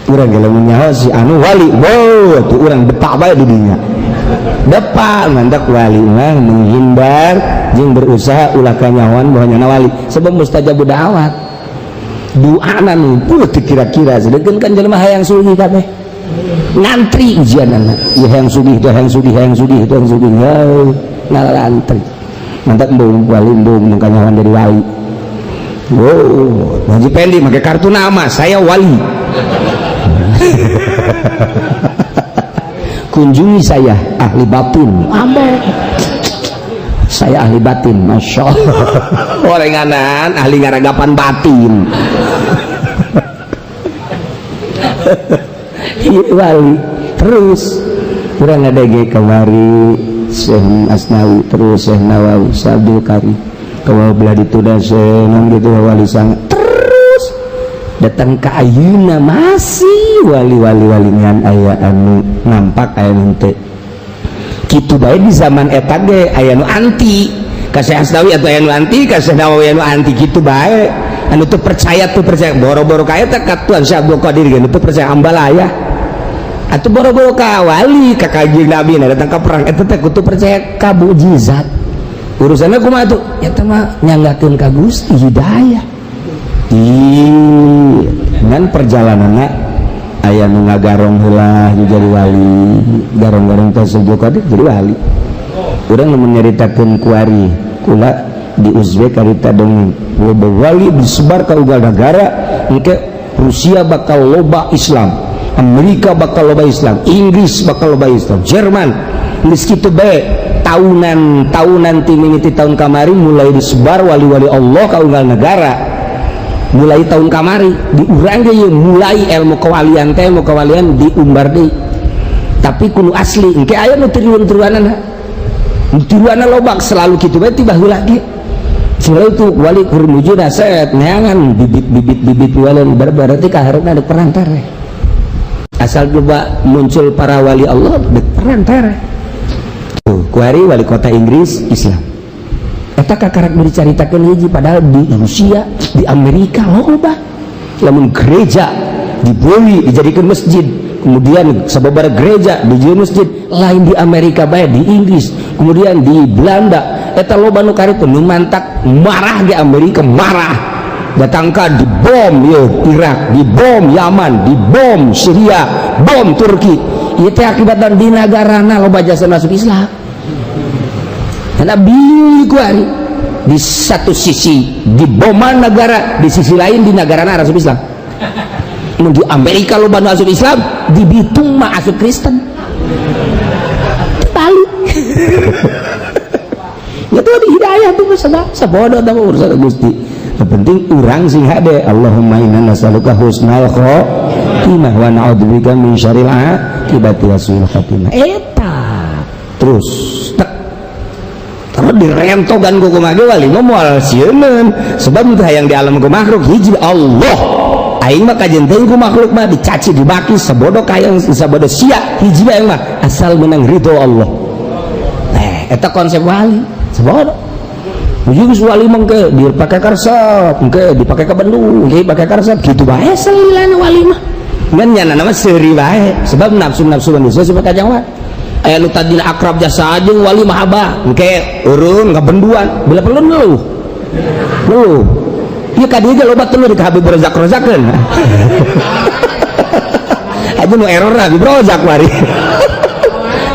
urang ge lamun nyaho si anu wali wow atuh urang depak bae di dinya depak mantak wali mah menghindar jeung berusaha ulah kanyahoan bahwa nyana wali sebab mustajab da'wat doana nu teu kira-kira sedengkeun kan jelema hayang sugih kabeh ngantri ujianana ieu hayang sugih teh hayang sugih hayang sugih teh hayang sugih ngalantri mantak embung wali embung nu kanyahoan jadi wali. Wow, Haji Pendi make kartu nama saya wali. Kunjungi saya ahli batin. Ambo. Saya ahli batin, Masya Allah. Orenganan ahli ngaragapan batin. Wali terus urang ngadege kamari Syekh Asnawi terus Syekh Nawawi Syekh Abdul Karim kawa belah ditunda Syekh non gitu wali sangat terus datang ke ayeuna masih wali-wali wali ngan aya anu nampak aya nu teu kitu bae di zaman eta ge aya nu anti ka Syekh Asnawi atau aya nu anti ka Syekh Nawawi anu anti kitu bae anu teu percaya boro-boro ka eta ka Tuan Syekh Abdul Qadir ge nu teu percaya ambalaya atuh boro-boro ka wali ka Kanjeng Nabi na datang ka perang eta teh kudu percaya ka mukjizat urusanna kumaha tuh eta mah nyanggakeun ka Gusti hidayah. Dengan perjalananna aya nu ngagarong heula jadi wali garong-garong teh Syekh Qadir jadi wali. Urang lamun nyaritakeun kuari kula di Uzbek harita dongeng loba wali disebar ka unggal nagara engke Rusia bakal loba Islam, Amerika bakal loba Islam, Inggris bakal loba Islam, Jerman geus kitu bae tahunan ti mimiti tahun kamari mulai disebar wali-wali Allah ka unggal negara. Mulai tahun kamari di urang ge mulai ilmu kewalian teh ilmu kewalian diumbar deui tapi kudu asli engke aya nu tiruan-tiruanana nu tiruanna lobak selalu kitu bae tiba heula ge selalu tu wali kur mujuna set neangan bibit-bibit-bibit wali berarti kaharepna dek perantara asal coba muncul para wali Allah dek perantara tuh kuari wali kota Inggris Islam eta kakarak dicaritakeun hiji padahal di Rusia di Amerika loba lamun gereja dibeli dijadikan masjid kemudian sababaraha gereja dijadikan masjid lain di Amerika bae di Inggris kemudian di Belanda eta loba nu karitu nu mantak marah di Amerika marah datangkan dibom ye Irak dibom Yaman dibom Syria bom Turki ieu teh akibatna di nagarana loba jasa masuk Islam. Karena bingung kuari di satu sisi diboman negara di sisi lain di negara asup Islam. Mun di Amerika loba nu asup Islam di Bitung mah asup Kristen balik. Itu di hidayah tuh sabodo tah urusan Gusti. Yang penting urang sing hade Allahumma inna nas'aluka husnal khotimah wa na'udzubika min syarril aqibati wa su'il khatimah. Eta terus terus direntogan ku kumaha ge wali mah moal sieuneun sebab teu hayang di alam ku makhluk hiji Allah aing mah kajen teuing ku makhluk mah dicaci dibaki sabodo kayang sabodo sia hiji bae mah asal menang ridho Allah. Eta konsep wali sabodo geus wali mah engke dipake karesep engke dipake ka Bandung engke dipake karesep kitu bae selilana wali mah. Ngan nyana nama seuri bae sebab nafsu-nafsu manusia supaya kajangwa. Aya nu tadina akrab jasa jeung wali mahabah, engke urun ngabenduan, bila perlu ngeluh. Ngeluh. Ieu ka dieu ge loba telu di ka Habib Rozak-rozakeun. Aja nu error Habib Rozak mari.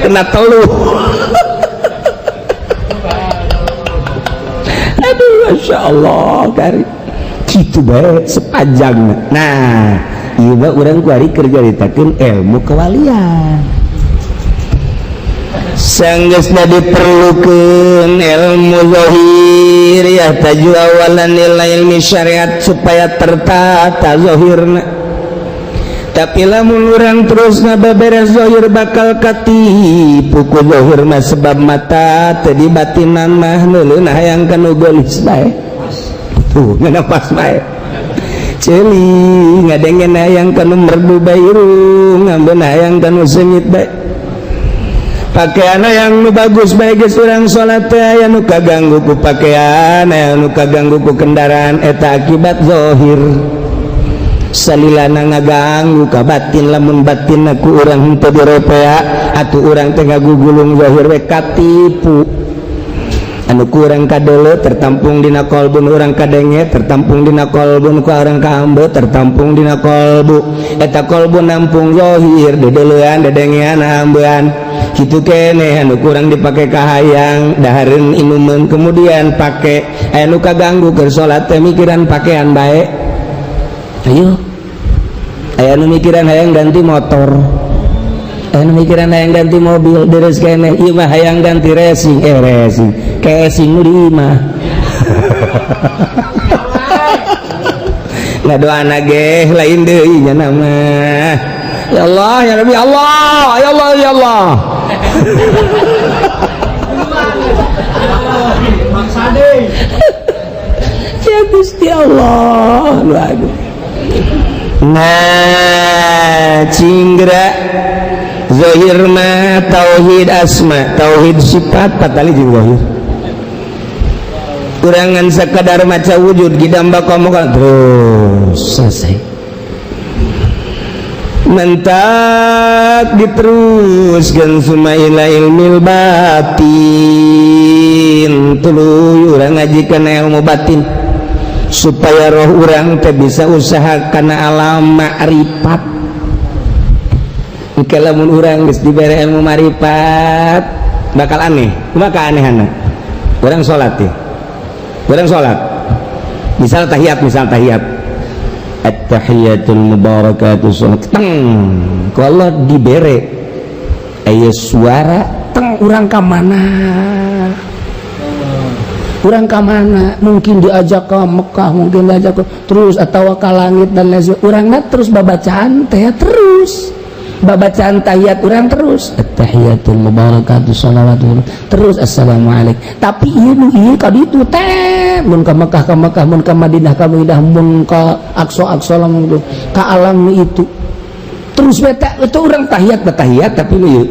Kena teluh. Aduh, Masya Allah, kari. Kitu bae sepanjang. Nah, ieu mah urang kuari keur nyaritakeun ilmu kewalian. Sanggeusna diperlukeun ilmu zahir ya taju awalan ila ilmi syariat supaya tertata zahirna. Tapi lamun urang terus ngabeberes zahir bakal katipu ku zahir mah sebab mata teu dibatinan mah neuleun hayang kanu geulis bae. Tuh ngeunah pas bae. Ceuli ngadengen hayang kanu merdu bae irung, ngambeun hayang kanu seungit bae. Pakaian yang nu bagus bae geus urang salat teh aya nu kaganggu ku pakaian, aya nu kaganggu ku kendaraan, eta akibat zahir. Salilana ngaganggu ka batin, lamun batin ku urang henteu diropea atuh urang teh ngagugulung zahir we katipu. Anu ku urang kadeuleu tertampung dina kolbun, urang kadenge tertampung dina kolbun, ku urang kaambe tertampung dina kolbu. Eta kolbu nampung zahir dedeleuan dedengean ambean. Kitu keneh anu kurang dipake kahayang dahareun inumeun kemudian pake aya nu kaganggu keur salat teh mikiran pakaian bae. Ayo aya nu mikiran hayang ganti motor, aya nu mikiran hayang ganti mobil, deres keneh ieu mah hayang ganti racing, racing casing nu di imah. Ngadoana ge lain deui nya mah. Ya Allah ya Rabbi Allah ya Allah ya Allah. Ya Gusti Allah. Nah cinggra zahir mah tauhid asma tauhid sifat patali jeung zahir. Kurangan sekadar maca wujud gidam baqa terus selesai. Mentak diteruskan suma ila ilmil batin tuluy urang ngajikan ilmu batin supaya roh urang teh bisa usaha kana alam ma'rifat. Engke lamun urang geus dibere ilmu ma'rifat bakal aneh. Kumaha keanehanna? Urang salat teh. Urang salat. Misal tahiyat, At-tahiyatul mubarakatuh salat. Teng. Ku Allah dibere aya suara teng urang ka mana? Urang ka mana? Mungkin diajak ke Mekah, mungkin diajak ke terus atau ke langit dan lain sebagainya. Urangna terus babacaan teh terus. Babacaan tahiyat urang terus. At-tahiyatul mubarakatuh salawatu terus assalamualaikum. Tapi ieu nu ieu ka ditu teh mun ka Mekah mun ka Madinah ka Madinah mun ka Aqsa Aqsa lamun ka alam nu itu. Terus beta itu urang tahiyat batahiyat tapi nu ieu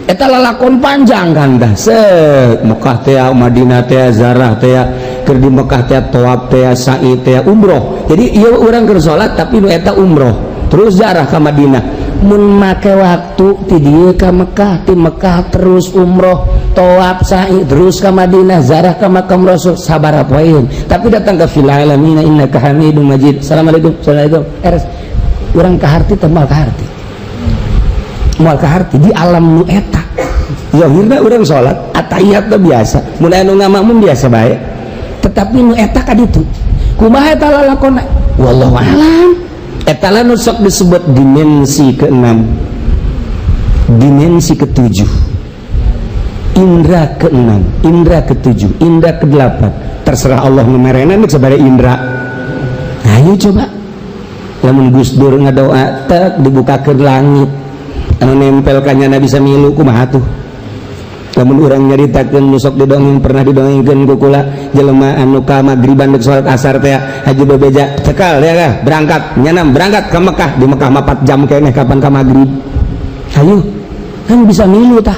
eta lalakon panjang kan dah. Set Mekah teh Madinah teh zarah teh keur di Mekah teh tawaf teh sa'i teh umroh. Jadi ieu urang keur salat tapi nu eta umroh. Terus zarah ka Madinah. Mun make waktu ti dieu ka Mekah, ti Mekah terus umroh, tawaf, sa'i, terus ka Madinah, zarah ka makam Rasul sabaraha poeun. Tapi datang ke fil alamin innaka Hamidum Majid. Assalamualaikum, assalamualaikum. Eres urang ka harti teh moal ka harti. Moal ka harti di alam nu eta. Zahirna urang salat, atahiyat teh biasa. Mun anu ngamakmum biasa bae. Tetapi nu eta ka ditu. Kumaha eta lalakonna? Wallahu a'lam. Eta lah nu sok disebut dimensi keenam, dimensi ketujuh, indra keenam, indra ketujuh, indra kedelapan. Terserah Allah nu merena geus sabada indra. Ayo coba lamun Gus Dur ngadoa tek dibukakeun langit anu nempel ka nyana bisa milu kumaha tuh. Lamun urang nyaritakeun nu sok didongeng pernah didongengkeun ku kula jelema anu ka magriban dek salat asar teh haji bebeja cekal ya kah berangkat nyanam berangkat ke Mekah di Mekah mah 4 jam keneh kapan ka magrib. Ayo kan bisa milu tah,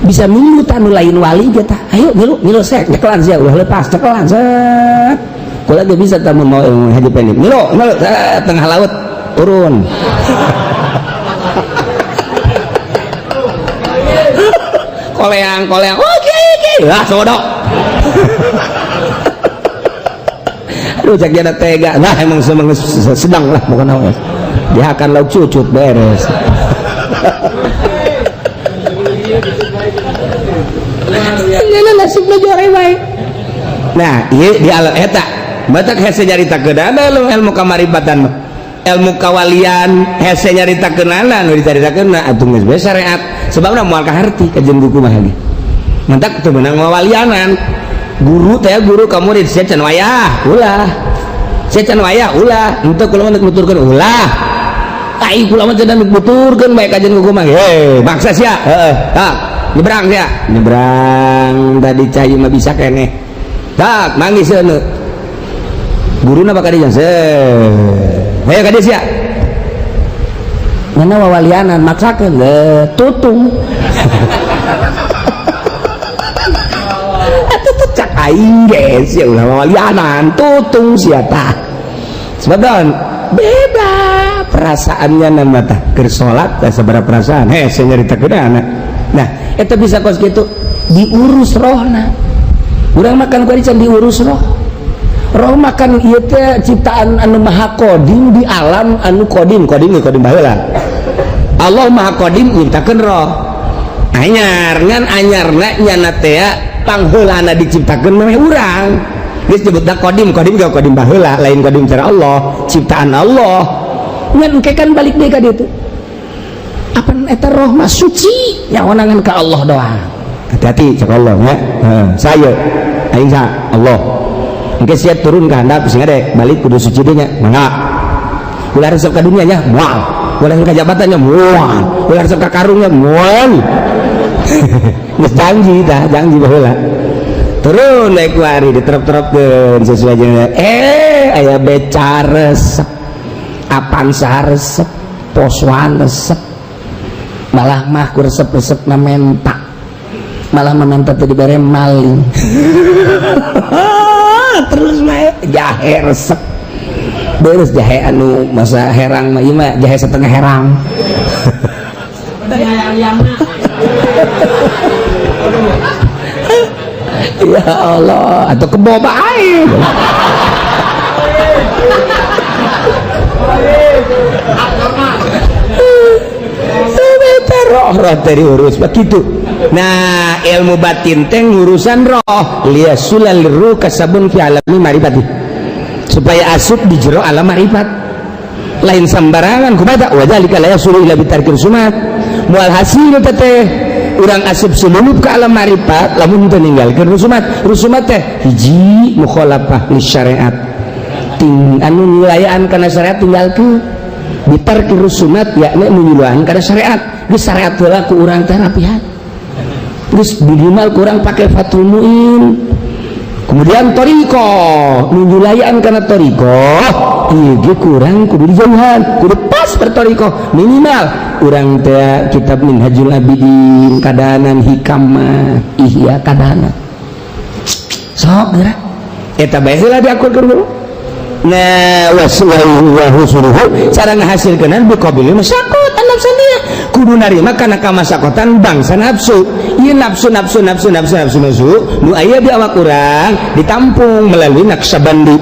bisa milu tah nu lain wali ge tah. Ayo milu milu sek cekelan sia ulah lepas cekelan set. Kula ge bisa tah mun mau haji pendek milu milu tengah laut Turun. Koleang koleang. Oh kiai kiai. Lah sodok. Aduh cak jana tega. Nah emang sedang lah bukan awas. Dia akan lauk cucut beres. Nasibna jore bae. Nah, ieu di alam eta batak hese nyaritakeunana ilmu kamaripatan mah. Ilmu kawalian hese nyaritakeunana nu dicaritakeunna atuh geus bae syariat. Sebabna moal kaharti kajeun buku mah ge. Mantak teu meunang wawalianan. Guru teh guru ka murid sia can wayah ulah. Sia can wayah ulah. Henteu kula mah nuturkeun ulah. Ai kula mah cenah nuturkeun bae kajeun buku mah. Heh, maksa sia. Heeh, tah. Nyebrang sia. Nyebrang tadi cai mah bisa keneh. Tak manggis seuneu. Guruna bakal dia se. Hayo ka dieu sia. Ngana wawalianan maksakeun le tutung. Atuh cak aing ge sia ulah wawalianan tutung sia tah. Sebab beda perasaannya nama tah keur salat tah sabaraha perasaan. Heh sia nyaritakeun. Nah, eta bisa kos kitu diurus rohna. Urang makan kuari can diurus roh. Roh makan ieu teh ciptaan anu maha qadim di alam anu qadim, qadim ge qadim baheula. Allah maha qadim nyiptakeun roh. Anyar ngan anyarna nyana teh pangheulana diciptakeun meh urang. Geus disebutna qadim, qadim ge qadim baheula, lain qadim cara Allah, ciptaan Allah. Ngan engke kan balik deui ka ditu. Apan eta roh mah suci nyawanangan ka Allah doang. Hati-hati cak Allah nya. Heeh, saya aing sa Allah. Engke siap turun ka handap sing ade balik kudu suci deui nya. Mangga. Ulah resep ka dunia nya, moal. Ulah resep ka jabatan nya, moal. Ulah resep ka karung nya, moal. Geus janji tah, janji baheula. Turun naik kuari diterap-terapkeun sesuai jeung aya beca resep, Avanza resep, Poswan resep. Malah mah ku resep-resep na menta. Malah mementa teu dibere maling. Terus mah jahe resep. Beres jahe anu masa herang mah ieu mah jahe setengah herang. Ya Allah, atau kebo bae. Roh roh teh diurus begitu. Nah, ilmu batin teh urusan roh, liyasulal ruh kasabun fi alami marifati. Supaya asup di jero alam marifat. Lain sembarangan kumaha wa zalika la yasulu illa bitarkil sumat. Moal hasil teh urang asup sululup ka alam marifat lamun teu ninggalkeun rusumat. Rusumat teh hiji mukhalafah li syariat. Ting anu nyulayaan kana syariat tinggalkeun. Bitarkil rusumat yakni nyulayaan kana syariat. Geus syariat heula ku urang teh rapihan. Geus minimal kurang pakai Fathul Muin. Kemudian thariqah, nyulayaan kana thariqah, ieu ge kurang kudu dijauhan, kudu pas berthariqah minimal urang teh kitab Minhajul Abidin kadanan hikam mah ihya kadanan. Sok geura. Eta bae heula diakurkeun dulu. Nah, waswahu cara ngahasilkeun bi qabilil masyaqat an-nafsaniyah. Kudu narima kana kamasakotan bangsa nafsu. Ieu nafsu nafsu nafsu nafsu nafsu nafsu nu aya di awak urang ditampung melalui Naqsyabandi.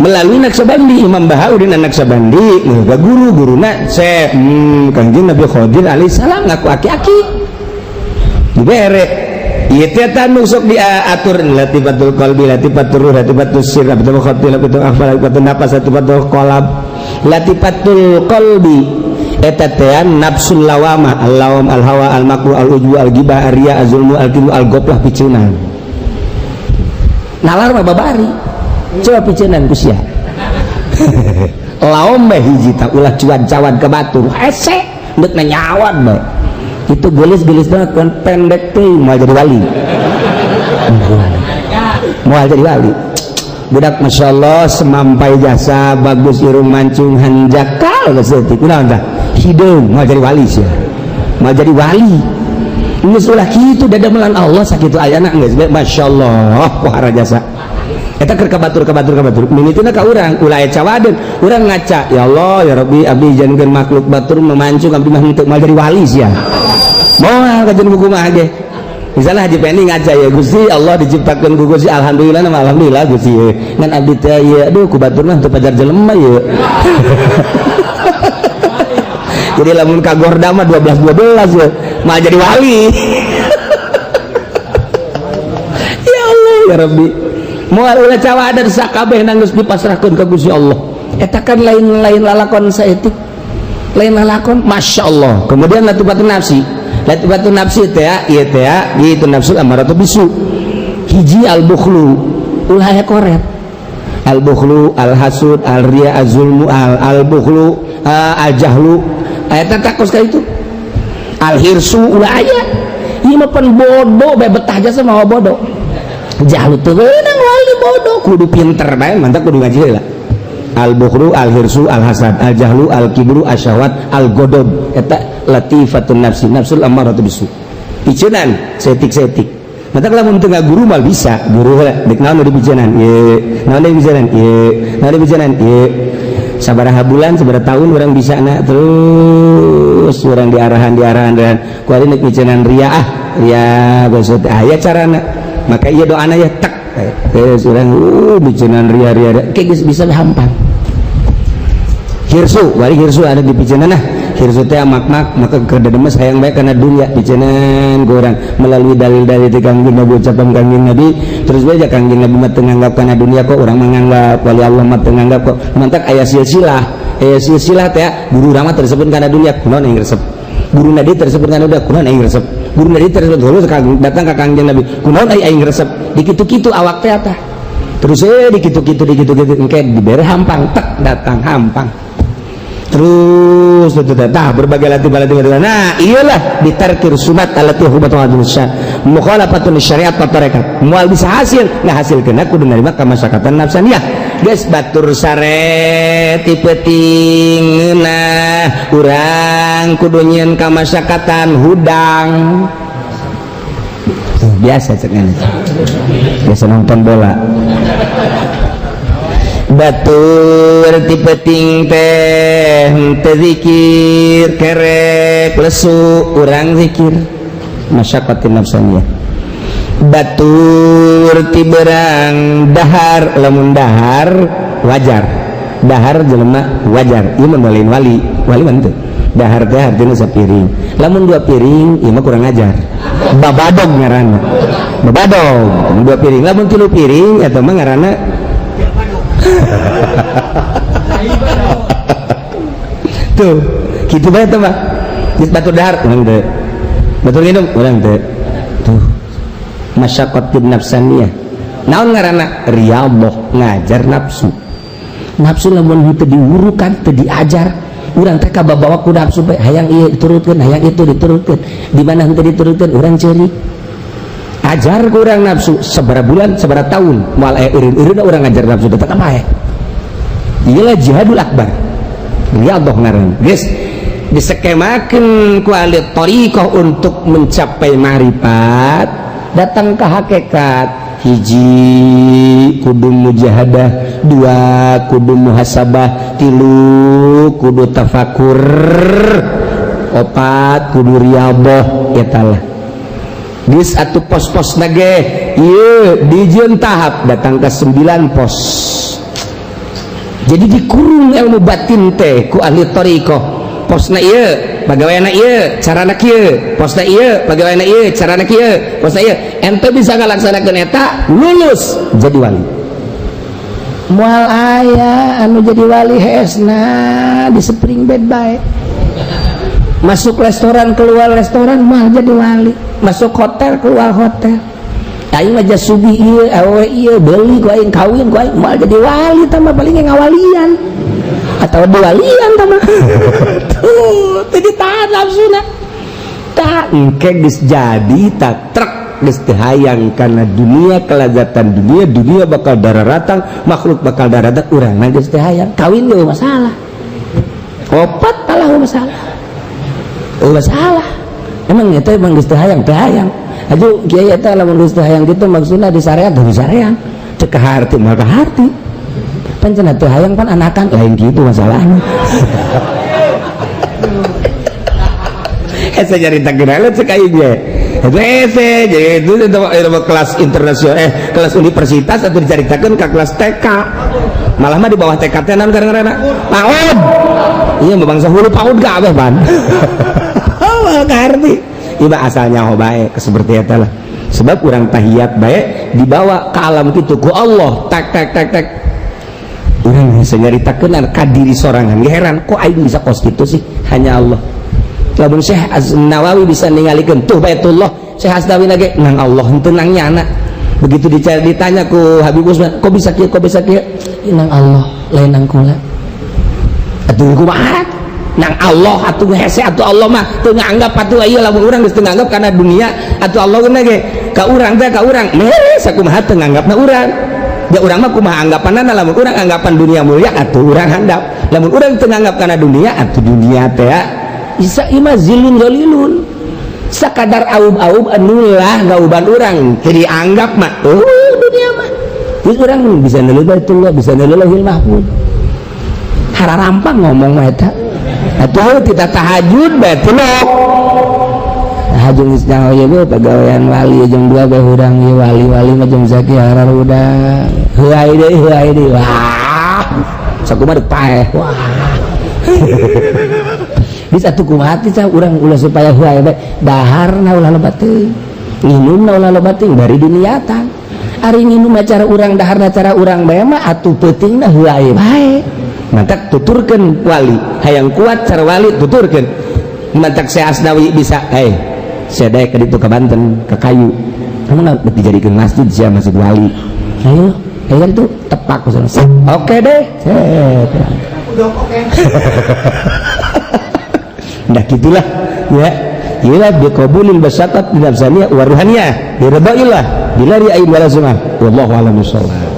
Melalui Naqsyabandi Imam Bahauddin Naqsyabandi nu guru-guruna Syekh Kangjeng Nabi Khidir alaihi salam ngaku aki-aki. Dibere ieu teh nu sok diatur latifatul qalbi, latifatul ruh, latifatul sir, latifatul khati, latifatul akhbar, latifatul nafas, latifatul qalb, latifatul qalbi eta teh nafsul lawamah, al-lawam, al-hawa, al-makruh, al-ujbu, al-ghibah, ar-riya, az-zulmu, al-kibru, al-ghaflah, piceunan. Nalar mah babari. Coba piceunan ku sia. Laom bae hiji tah ulah cuan-cawan ka batur. Hese deuk nanyawan bae. Itu gelis-gelis banget kan pendek teh moal jadi wali. Moal jadi wali. Budak Masya Allah semampai jasa bagus irung mancung hanjakal geus kunaon tah hideung moal jadi wali sia. Moal jadi wali. Geus ulah kitu dadamelan Allah sakitu ayana geus Masya Allah pohara jasa. Eta keur ka batur, ka batur, ka batur. Mimitina ka urang, ulah aya cawadeun. Urang ngaca, ya Allah ya Rabbi, abdi jangan makhluk batur memancung, abdi mah henteu moal jadi wali sia. Moal kajian buku mah ge. Misalnya Haji Pendi ngaca, ya Gusti Allah, diciptakan ku Gusti, alhamdulillah nama alhamdulillah Gusti, ngan abdi teh ieu, aduh, ku batur mah teu pajar jelema ieu. Jadi lamun kagorda mah 12 12 ya, mah jadi wali. Ya Allah ya Rabbi. Moal ulah cawadan, sakabeh geus dipasrahkeun ka Gusti Allah. Eta kan lain-lain lalakon saeutik. Lain lalakon, Masya Allah. Kemudian latifatun nafsi. Latifatun nafsi teh ieu teh gitu, nafsu amaratu bisu. Hiji al bukhlu, ulah aya koret. Al bukhlu, al hasud, al riya, az zulmu, al bukhlu, al jahlu. Eta takos ka itu. Al hirsu ulah aya. Ieu mah pan bodoh bae, betah jasa mah bodoh. Jahlu teu meunang wali bodoh, kudu pinter bae, mantap kudu ngaji heula. Al bukhlu, al hirsu, al hasad, al jahlu, al kibru, asyahwat, al godob. Eta latifatun nafsi, nafsul ammaratu bisu. Picenan setik-setik. Mantap lamun teu guru mal bisa, guru heula dek naon nu dipicenan ieu, naon dipicenan ieu, naon dipicenan ieu. Sabaraha bulan, sabaraha tahun orang bisa na terus orang diarahan, diarahan, diarahan. Ku ari nek micenan ria, ah ria gosot aya carana. Maka ieu doana ya tek. Terus orang micenan ria ria ria kayak geus bisa hampang. Hirsu, wali hirsu ada di picenan, nah hirsu teh mak-mak maka kedemes hayang bae kana dunia, picenan ku urang melalui dalil-dalil ti Kangjeng Nabi, ucapan Kangjeng Nabi. Terus bae Kangjeng Nabi mah teu nganggap kana dunia kok, urang menganggap wali Allah mah teu nganggap kok. Mantak aya silsilah, aya silsilah teh guru urang mah tersebut kana dunia, kunaon aing resep, guru Nabi tersebut kana dunia, kunaon aing resep, guru Nabi tersebut terus datang ka Kangjeng Nabi, kunaon aing resep, dikitu-kitu awak teh tah terus dikitu-kitu, dikitu-kitu, engke dibere hampang, tek datang hampang terus tah berbagai latih latih. Nah iyalah ditarkir sumat alati hubatu hadusya mukhalafatun syariat wa tarekat moal bisa hasil. Nah hasil kena kudu nerima ka masyarakatan nafsaniyah. Geus batur sare ti peuting, nah urang kudu nyieun kamasyarakatan hudang biasa, cek biasa nonton bola. Batur ti peuting teh teu zikir, kerek lesu, urang zikir masyaqatin nafsaniyah. Batur ti berang dahar, lamun dahar wajar, dahar jelema wajar, ieu mah lain wali, wali mah teu dahar teh artinya sapiring, lamun dua piring ieu mah kurang ajar, babadog ngaranna, babadog dua piring. Lamun tilu piring eta mah ngaranna tuh gitu bae teh mah. Geus batur dahar urang teu, batur minum urang teu, tuh masyaqatin nafsaniyah. Naon ngaranna? Riyadhah, ngajar nafsu. Nafsu lamun teu diwurukan, teu diajar, urang teh kababawa ku nafsu bae, hayang ieu diturutkeun, hayang itu diturutkeun, di mana henteu diturutkeun urang ceurik. Ajar ku urang nafsu sabaraha bulan, sabaraha tahun, moal aya eureun-eureunna urang ngajar nafsu tetep bae. Iyalah jihadul akbar, riyadhah ngaranna. Geus disekemakeun ku ahli thariqah untuk mencapai ma'rifat, datang ke hakikat. Hiji kudu mujahadah, dua kudu muhasabah, tilu kudu tafakur, opat kudu riyadhah. Eta lah geus atuh pos-pos nage ieu dijieun tahap datang ke 9 pos. Jadi dikurung ilmu batin teh ku ahli thariqah. Posna ieu pagaweana ieu carana kieu, posna ieu pagaweana ieu carana kieu, posna ieu ente bisa ngalaksanakeun eta lulus jadi wali. Moal aya anu jadi wali hesna di spring bed bae, masuk restoran keluar restoran mah jadi wali, masuk hotel keluar hotel. Aing mah sugi ieu, awewe ieu, beli ku aing, kawin ku aing, moal jadi wali tah mah, paling ngawalian atau diwalian tah mah. Tuh teu ditahan nafsuna tah, engke geus jadi tak trek, geus teu hayang kana dunia, kelazatan dunia, dunia bakal dararatang, makhluk bakal dararatang, urang mah geus teu hayang kawin ge masalah, opat talah masalah, masalah. Emang itu emang geus teu hayang, teu hayang. Aduh kiai, eta lamun geus teu hayang kitu maksudna di syariat, di syariat. Teu kaharti mah kaharti. Pan cenah teu hayang pan anakan lain kitu masalahna. Hese nyarita geuna cek aing ge. Hese jadi itu kelas internasional kelas universitas atau dicaritakeun ka kelas TK. Malah mah di bawah TK teh naon gara-gara PAUD. Iya mah bangsa hulu PAUD kabeh pan. Oh, ngarti. Ieu mah asalnya ho bae seperti eta lah. Sebab urang tahiyat bae dibawa ke alam kitu ku Allah tak tak tak tak. Urang bisa nyaritakeun ka diri sorangan heran kok aing bisa kos kitu sih hanya Allah. Lamun Syekh Az-Nawawi bisa ningalikeun tuh Baitullah, Syekh Az-Nawawi lagi nang Allah henteu nang nyana. Begitu dicari ditanya ku Habib Usman, kok bisa kieu kok bisa kieu? Nang Allah, lain nang kula. Atuh kumaha? Nang Allah atuh hese atuh Allah mah teu nganggap atuh ieu lamun urang geus teu nganggap kana dunia atuh Allah geuna ge ka urang teh ka urang mere sakumaha teu nganggapna urang. Ya urang mah kumaha anggapanna lamun urang anggapan dunia mulia atuh urang handap. Lamun urang teu nganggap kana dunia atuh dunia teh isa ima zilun zalilun sakadar aub-aub anulah gauban urang jadi anggap mah oh dunia mah terus urang bisa neuleuh Baitullah bisa neuleuh Lauhil Mahfuz hararampang ngomong mah eta atuh tidak tahajud bae tilok tahajud geus nyaho ieu ge pagawean wali jeung dua bae hudang ieu wali-wali mah jeung zaki hararudang heuay deui wah sakumaha deuk paeh wah bisa tuh kumaha teh urang ulah supaya heuay bae daharna ulah loba teuing nginumna ulah loba teuing bari diniatan ari nginum cara urang daharna cara urang bae mah atuh peutingna heuay bae mantak tuturkeun wali hayang kuat cara wali tuturkeun mantak Syekh Asnawi bisa saya daek ka ditu ka Banten ka kayu kamu nggak dijadikeun masjid sia masjid wali ayo ayo itu tepak oke deh udah oke. Nah gitulah ya ila biqabulil basaqat nafsaniyah wa ruhaniyah bi ridailah bila ri'ain wala sumah wallahu a'lam bissawab.